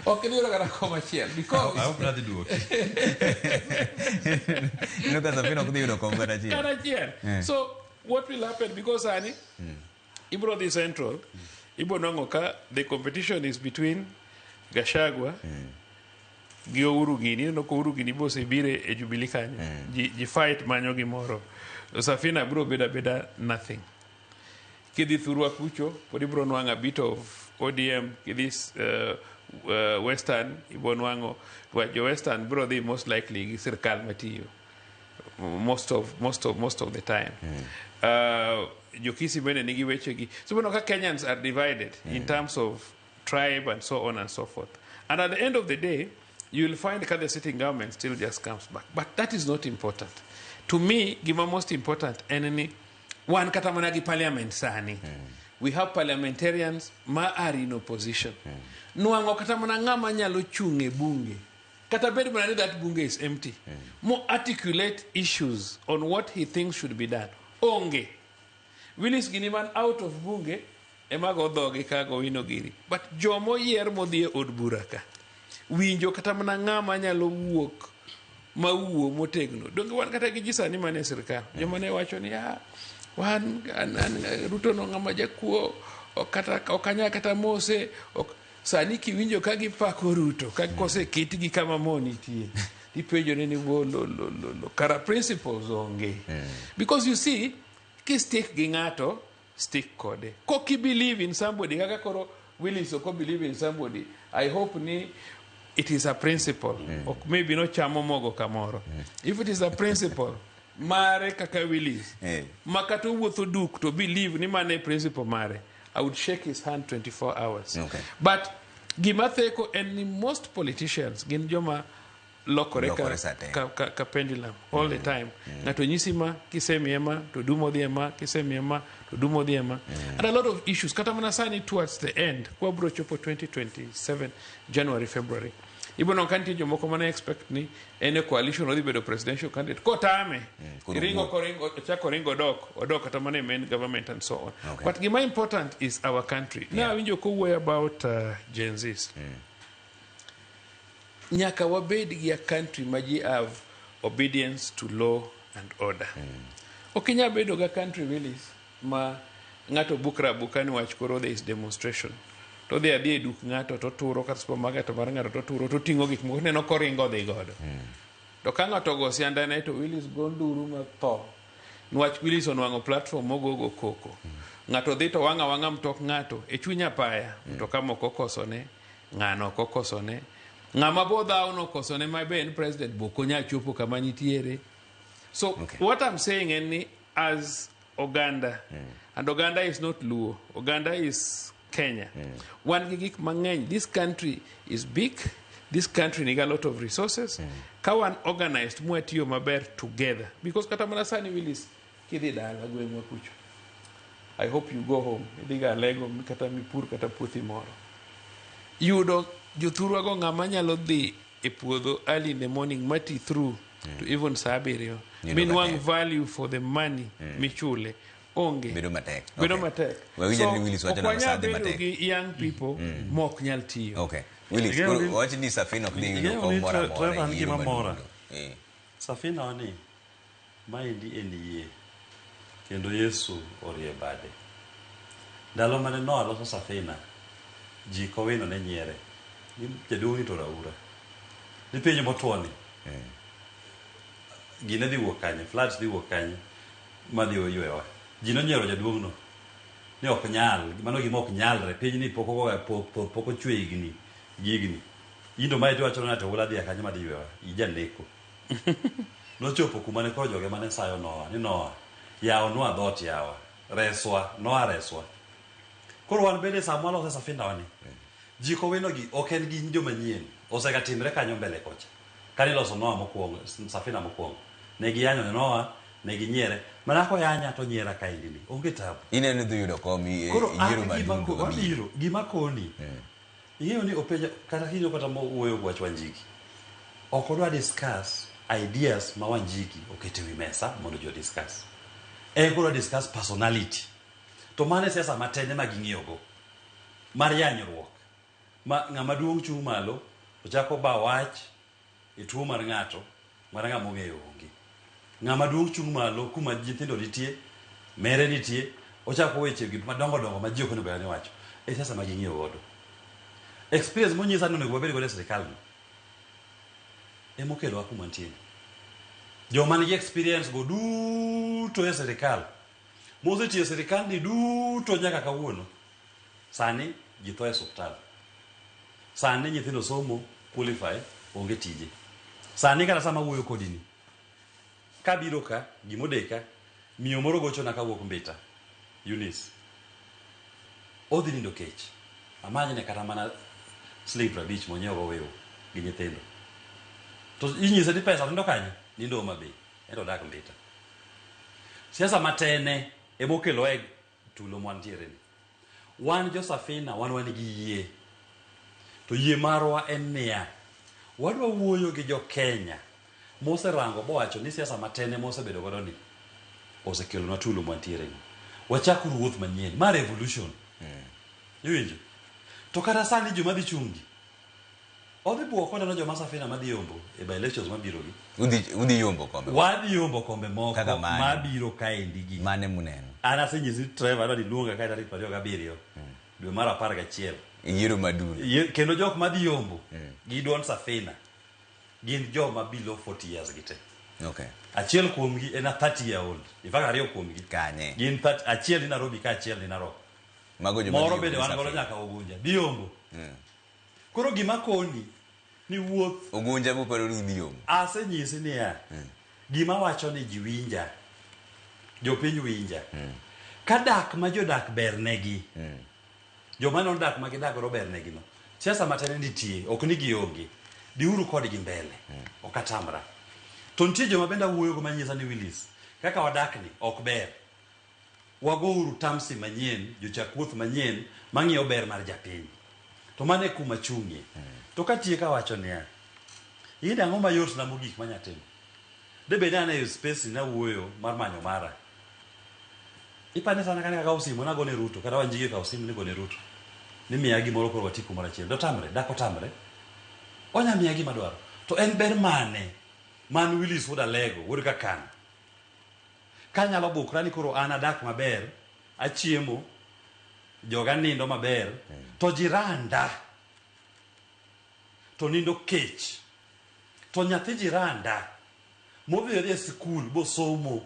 Ok idhi yudo kata kom achiel. Because I hope nadhi duoki. Ineno ka Safina ok dhi yudo kom kata achiel. Kata achiel. So what will happen? Because sani, ibro dhi Central, ibro nwang'o ka the competition is between Gachagua gi Uhuru gini. Ineno ka Uhuru gini bosebiro e Jubilee kanyo. Ji fight manyo gimoro. Safina bro bedo abeda nothing. Kidhi thurwa kucho, pod ibro nwang'o a bit of ODM. Kidhi Western ibonwang'o jo Western biro dhi most likely gi sirkal matiyo most of the time. Jokisi bende nigi wechegi. So ineno ka Kenyans are divided in terms of tribe and so on and so forth. And at the end of the day, you will find that the sitting government still just comes back. But that is not important. To me, gima most important en ni wan kata mana gi parliament sani. We have parliamentarians ma are in opposition. Nwang'o kata mana ng'ama nyalo chung' e bunge. Kata bed mana ni that bunge is empty. Mo articulate issues on what he thinks should be done. Onge. Willis gini man out of bunge ema go dhogi ka go wino gini. But jomoyier modhi e od bura ka winjo kata mana ng'ama nyalo wuok mawuo motegno. Donge wan kata gi ji sani mane sirkal. Joma ne wacho ni ah, wan an, Ruto no ng'ama jakuo ok kata ok anyal kata mose ok sani kiwinjo ka gipako Ruto ka koseketgi kama mo nitie tipenjore ni wo lo lo lo lo kara principles onge because you see ki stick gi ng'ato stick kode kok i believe in somebody kaka koro Willis ok believe in somebody I hope ni it is a principle ok maybe nochamo mogo kamoro if it is a principle mare kaka Willis ma kata owuotho duk to believe ni mano e principle mare I would shake his hand 24 hours but gima theko en ni most politicians gin joma lokore Lokore sa te. ka pendulum all the time ng'ato nyisi ma kisemiye ma to dumo dhi e ma kisemiye ma to dumo dhi e ma and a lot of issues kata mana sani towards the end kwa bro chopo 2027 January February ibo ka nitie jomoko mane expect ni en e coalition odhi bedo presidential candidate kotame koro ringo wuok. koringo ochako ringo dok odok kata mana e main government and so on Okay. but gima important is our country ne awinjo kowuoyo about Gen Zs nyaka wabed gi a country ma ji have obedience to law and order ok inyal bedo ga country Willis ma ng'ato bukra abuka ni wach koro there is demonstration to dhi adhi e duk ng'ato to turo kata supermarket mar ng'ato to turo to ting'o gik moko neno koringo dhi godo to ka ng'ato ogo siandane to Willis go nduru ma tho niwach Willis onwang'o platform mogogo koko ng'ato dhi to wang'a wang'a mtok ng'ato e chuny apaya mtoka moko okosone ng'ano ok okosone ng'ama bo dhawo nokosone ma be en president bo ok onyal chopo kama nitiere so what I'm saying en ni as oganda and oganda is not Luo oganda is Kenya wan gi gik mang'eny this country is big this country nigi a lot of resources ka wan organized mwatiyo maber together because kata mana sani Willis kidhi dala gweng'wa kucho I hope you go home idhi ga Alego kata mipur kata puothi moro yudo jothurwago ng'ama nyalo dhi e puodho early in the morning mati through to even saa abiriyo Yudo minwang' matek. value for the money michule onge Bedo matek. bedo Okay. matek Wawinjo ni Willis wacho ok nang'o wanyal saa dhi bedo matek. gi young people mok nyal tiyo Okay. Willis, Ing'eyo koro ni- wach ni Safina ok dhi yudo Ing'eyo kom ni moro amora Trevor, e an yiero gima mora. maduong'. Safina ni maendi en yie kendo Yesu orie bade. Ndalo mane Noah loso safina, ji kowino ne nyiere. Ni jaduong' ni to raura. Ni piny motwo ni. Gine dhi wuok kanye, floods dhi wuok kanye ma dhi ywewa. Ji nonyiero jaduong' no. Ni ok nyal, mano gima ok nyalre. Piny ni pok ogoga pok ochwe higni gi higni. In to mae tiwacho na to oula dhi kanyo madhi ywewa. Ijaneko. Nochopo kuma ne koro joge mane sayo Noah ni Noah yawnwa dhoot yawa reswa Noah reswa koro wan bende sama walose safina wani ji kowino gi ok en gin joma nyien osega timre kanyo mbele kocha kane iloso Noah mokwongo safina mokwongo ne giyanyo ne Noah ne ginyiere mana koyanya to nyiera kaendi ni onge tabu Ineno ni dhi yudo kom e koro yiero an gima maduong' wabiro gima koni ing'eyo ni openja kata kinyo kata mowuoyo wach Wanjigi ok odwa discuss ideas ma Wanjigi oketo e wi mesa mondo ji discuss en koro discuss personality to mano e siasa matene ma ging'iyogo mar yanyruok ma ng'ama duong' chung' malo to chako ba wach e tuo mar ng'ato mar ng'ama ong'eyo onge ng'ama duong' chung' malo kuma nyithindo nitie mere nitie ochako weche gik madongo dongo ma ji ok onego bed ni wacho e siasa ma ging'iyo godo experience monyisa ni onego wabed godo e sirikal ni emokelowa kuma nitie ni. Joma nigi experience go duto e sirikal mosetiyo e sirikal ni duto nyaka kawuono sani ji tho e osiptal. Sani nyithindo somo, qualify, onge tije. Sani kata sama wuoyo kodi ni, kabiro ka, gimodeka, miyo moro gochona kawuok Mbita, Eunice. Odhi nindo kech. Amanyne kata mana siling 50 monyiew go wiu gi nyithindo. To inyise ni pesa nindo kanye? Nindo Homa Bay. Ento odak Mbita. Siasa matene emokelo e tulo mwantiere ni. Wan jo Safina, wan gi yie. To yie marwa en niya, wadwa wuoyo gi jo Kenya moserango bowacho ni siasa matene mosebedo godo ni osekelonwa tulo mwantiere ni. Wachak ruoth manyien, ma revolution. Iwinjo? To kata sani joma dhi chungi, odhi buok koneno joma Safina madhi yombo e by elections mabiro gi. Udhi yombo kombe. Wadhi yombo kombe moko Kaka mane? mabiro kaendi gi. Mane muneno? An asenyisi Trevor adwa ni iluonga kae tarik 27 dwe mar 11. Yiero maduong'. Kendo jok madhi yombo gi duond Safina gin joma below 40 years gi te. Okay. Achiel kuomgi en a 30 year old. In fact ariyo kuomgi. Kanye? Gin 30, achiel ni Nairobi ka achiel ni Narok. Mago joma Moro dhi bende yombo wan godo Safina. nyaka Ugunja. Dhi yombo. Koro gima koni ni wuoth Ugunja buparo ni udhi yombo. Asenyisi niya, gima wacho ni ji winja, jopiny winja. Ka dak ma jodak ber negi, joma nodak ma gidak godo ber negi no. Siasa matene nitie, ok ni gionge. Dhiuru kodgi mbele, ok atamra. To nitie joma bende awuoyogo manyisa ni Willis, kaka wadak ni ok ber. Wagouru tamsi manyien, jochak wuoth manyien mang'iyo ber mar japiny. To mano e kuma achung'ie. To katieko awacho niya, ing'e ang'o mayot na mogik manya timo? De bed ni an e space ni nawuoyo mar manyo mara. Ipani sana kane akawo simu nagone Ruto, kata Wanjigi okawo simu ni gone Ruto. Ni miya gimoro koro wati kumoro achiel. Dotamre, dak otamre. Onya miya gima dwaro. To en ber mane man Willis wuod Alego, wuod Kakana. Kanyalo bukra ni koro an adak maber, achiemo, joga nindo maber, to jiranda to nindo kech. To nyathi jiranda modhi odhi e sikul bosomo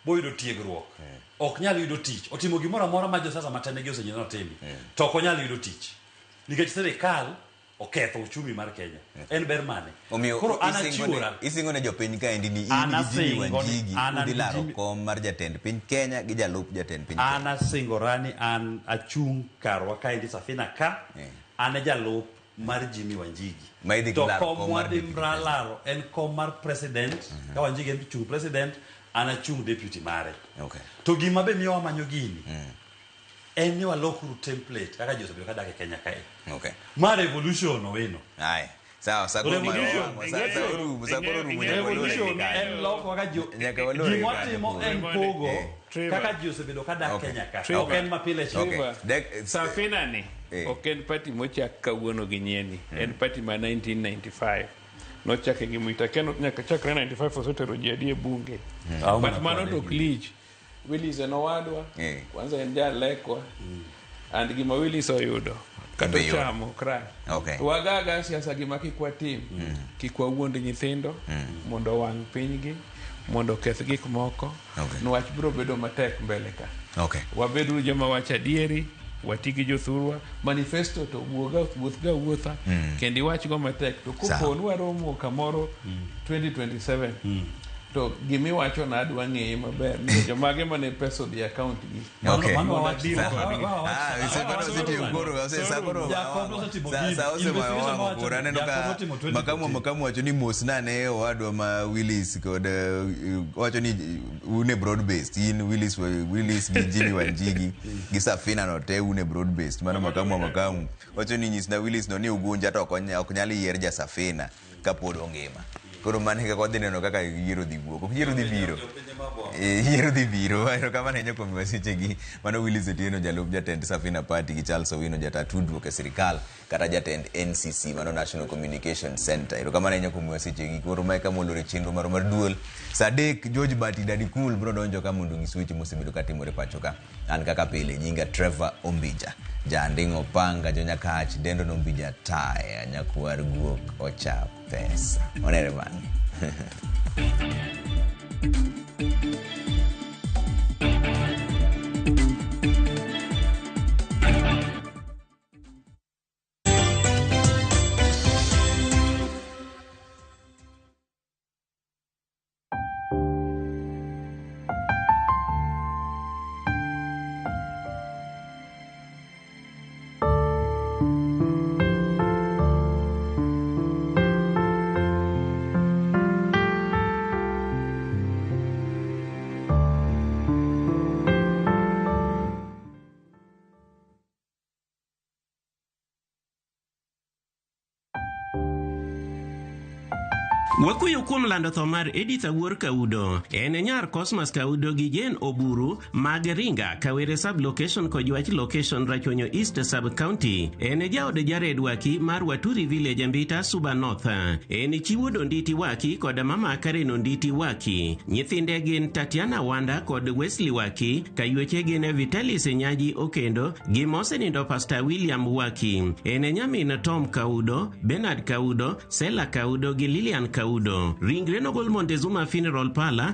boyudo tiegruok ok nyal yudo tich. Otimo gimoro amora ma josiasa matene gi osenyise ni otimi, to ok onyal yudo tich nikech sirikal oketho uchumi mar Kenya. En ber mane? Omiyo Koro an isingo achiwora. isingo ne jopiny kaendi ni in An gi Jimmy asingo ni- Wanjigi an udhi gi laro Jimmy- kom mar jatend piny Kenya gi jalup jatend piny An Kenya. asingora ni an achung' karwa kaendi Safina ka, an e jalup mar Jimmy Wanjigi. Ma idhi To laro kom kom mar mwadhi deputy president. laro en kom mar president, ka Wanjigi en chung' president, an achung' deputy mare. Okay. To gima be miyo wamanyo gini, en ni walokuru template kaka ji osebedo kadak e Kenya kae. Okay. Ma revolution owino. Aye. Sawa, sa koro Revolution. sa koro rumo nyaka walore Revolution gi kanyo. en loko kaka ji Nyaka walore gi gima kanyo watimo en koro. pogo Trevor. kaka ji osebedo kadak Okay. Kenya ka. Trevor. Ok en mapile cha. Trevor. Safina ni ok en party mochak kawuono gi nyieni. En party ma 1995. Nochake gi Mwita. Kendo nyaka chakre 95 osetero ji adi e bunge. Auma But mano na to ok lich. Willis en owadwa. Kwanza en jalekwa. And gima Willis oyudo kata Be yot. ochamo ok rach. Okay. To wagaga siasa gima kik watim. Kik wawuond nyithindo mondo owang' pinygi, mondo oketh gik moko. Okay. Niwach biro bedo matek mbele ka. Okay. Wabeduru joma wacho adieri, wati gi jothurwa. Manifesto to wuoga wuoth ga wuotha kendo iwachgo matek. To Sawa. kopo ni waromo kamoro 2027 to gimiwacho na adwa ng'eye maber ni jomage mane pesa odhi e account gi. Okay. Mondo adeal kodgi. Sa osemayo wang'o koro aneno ka makamu wacho ni mos nane owadwa ma Willis kod wacho ni un e broad based in Willis Willis gi Jimmy Wanjigi gi Safina no te un e broad based mano makamu wacho ni nyisna Willis no ni Ugunja to ok nyal yier ja Safina kapod ongima. Koro mano e kaka wadhi neno kaka yiero dhi wuok. Ok yiero dhi biro. Yiero dhi biro. Erokamano ahinya kuom sechegi. Mano Willis Otieno jalup jatend Safina Party gi Charles Owino jata tudruok e sirikal kata jatend NCC mano National Communication Center. Erokamano ahinya kuom sechegi. Koro mae kama olor e chenro marwa mar duol. Sa 3 George Bati Daddy Cool biro donjo ka mondo onyis weche mosebedo katimore pacho ka. An kaka pile nyinga Trevor Ombija. Janding'o panga jonyakach dendo nombija taya nyakwar guok ocha pesa. Onere bang'e. Wakuyo kuom lando tho mar Edith Awuor Kaudo. En e nyar Cosmas Kaudo gi Jane Oburu mag Ringa, Kawere sub-location kod Ywach location Rachuonyo East sub-county. En e jaod Jared Waki mar Waturi Village Mbita Suba North. En chi wuod Onditi Waki kod mama Karen Onditi Waki. Nyithinde gin Tatiana Wanda kod Wesley Waki, kayuoche gin Vitalis Nyaji Okendo gi mosenindo Pastor William Waki. En e nyamin Tom Kaudo, Bernard Kaudo, Sela Kaudo gi Lilian Kaudo. Ringre nogol Montezuma Funeral Parlor.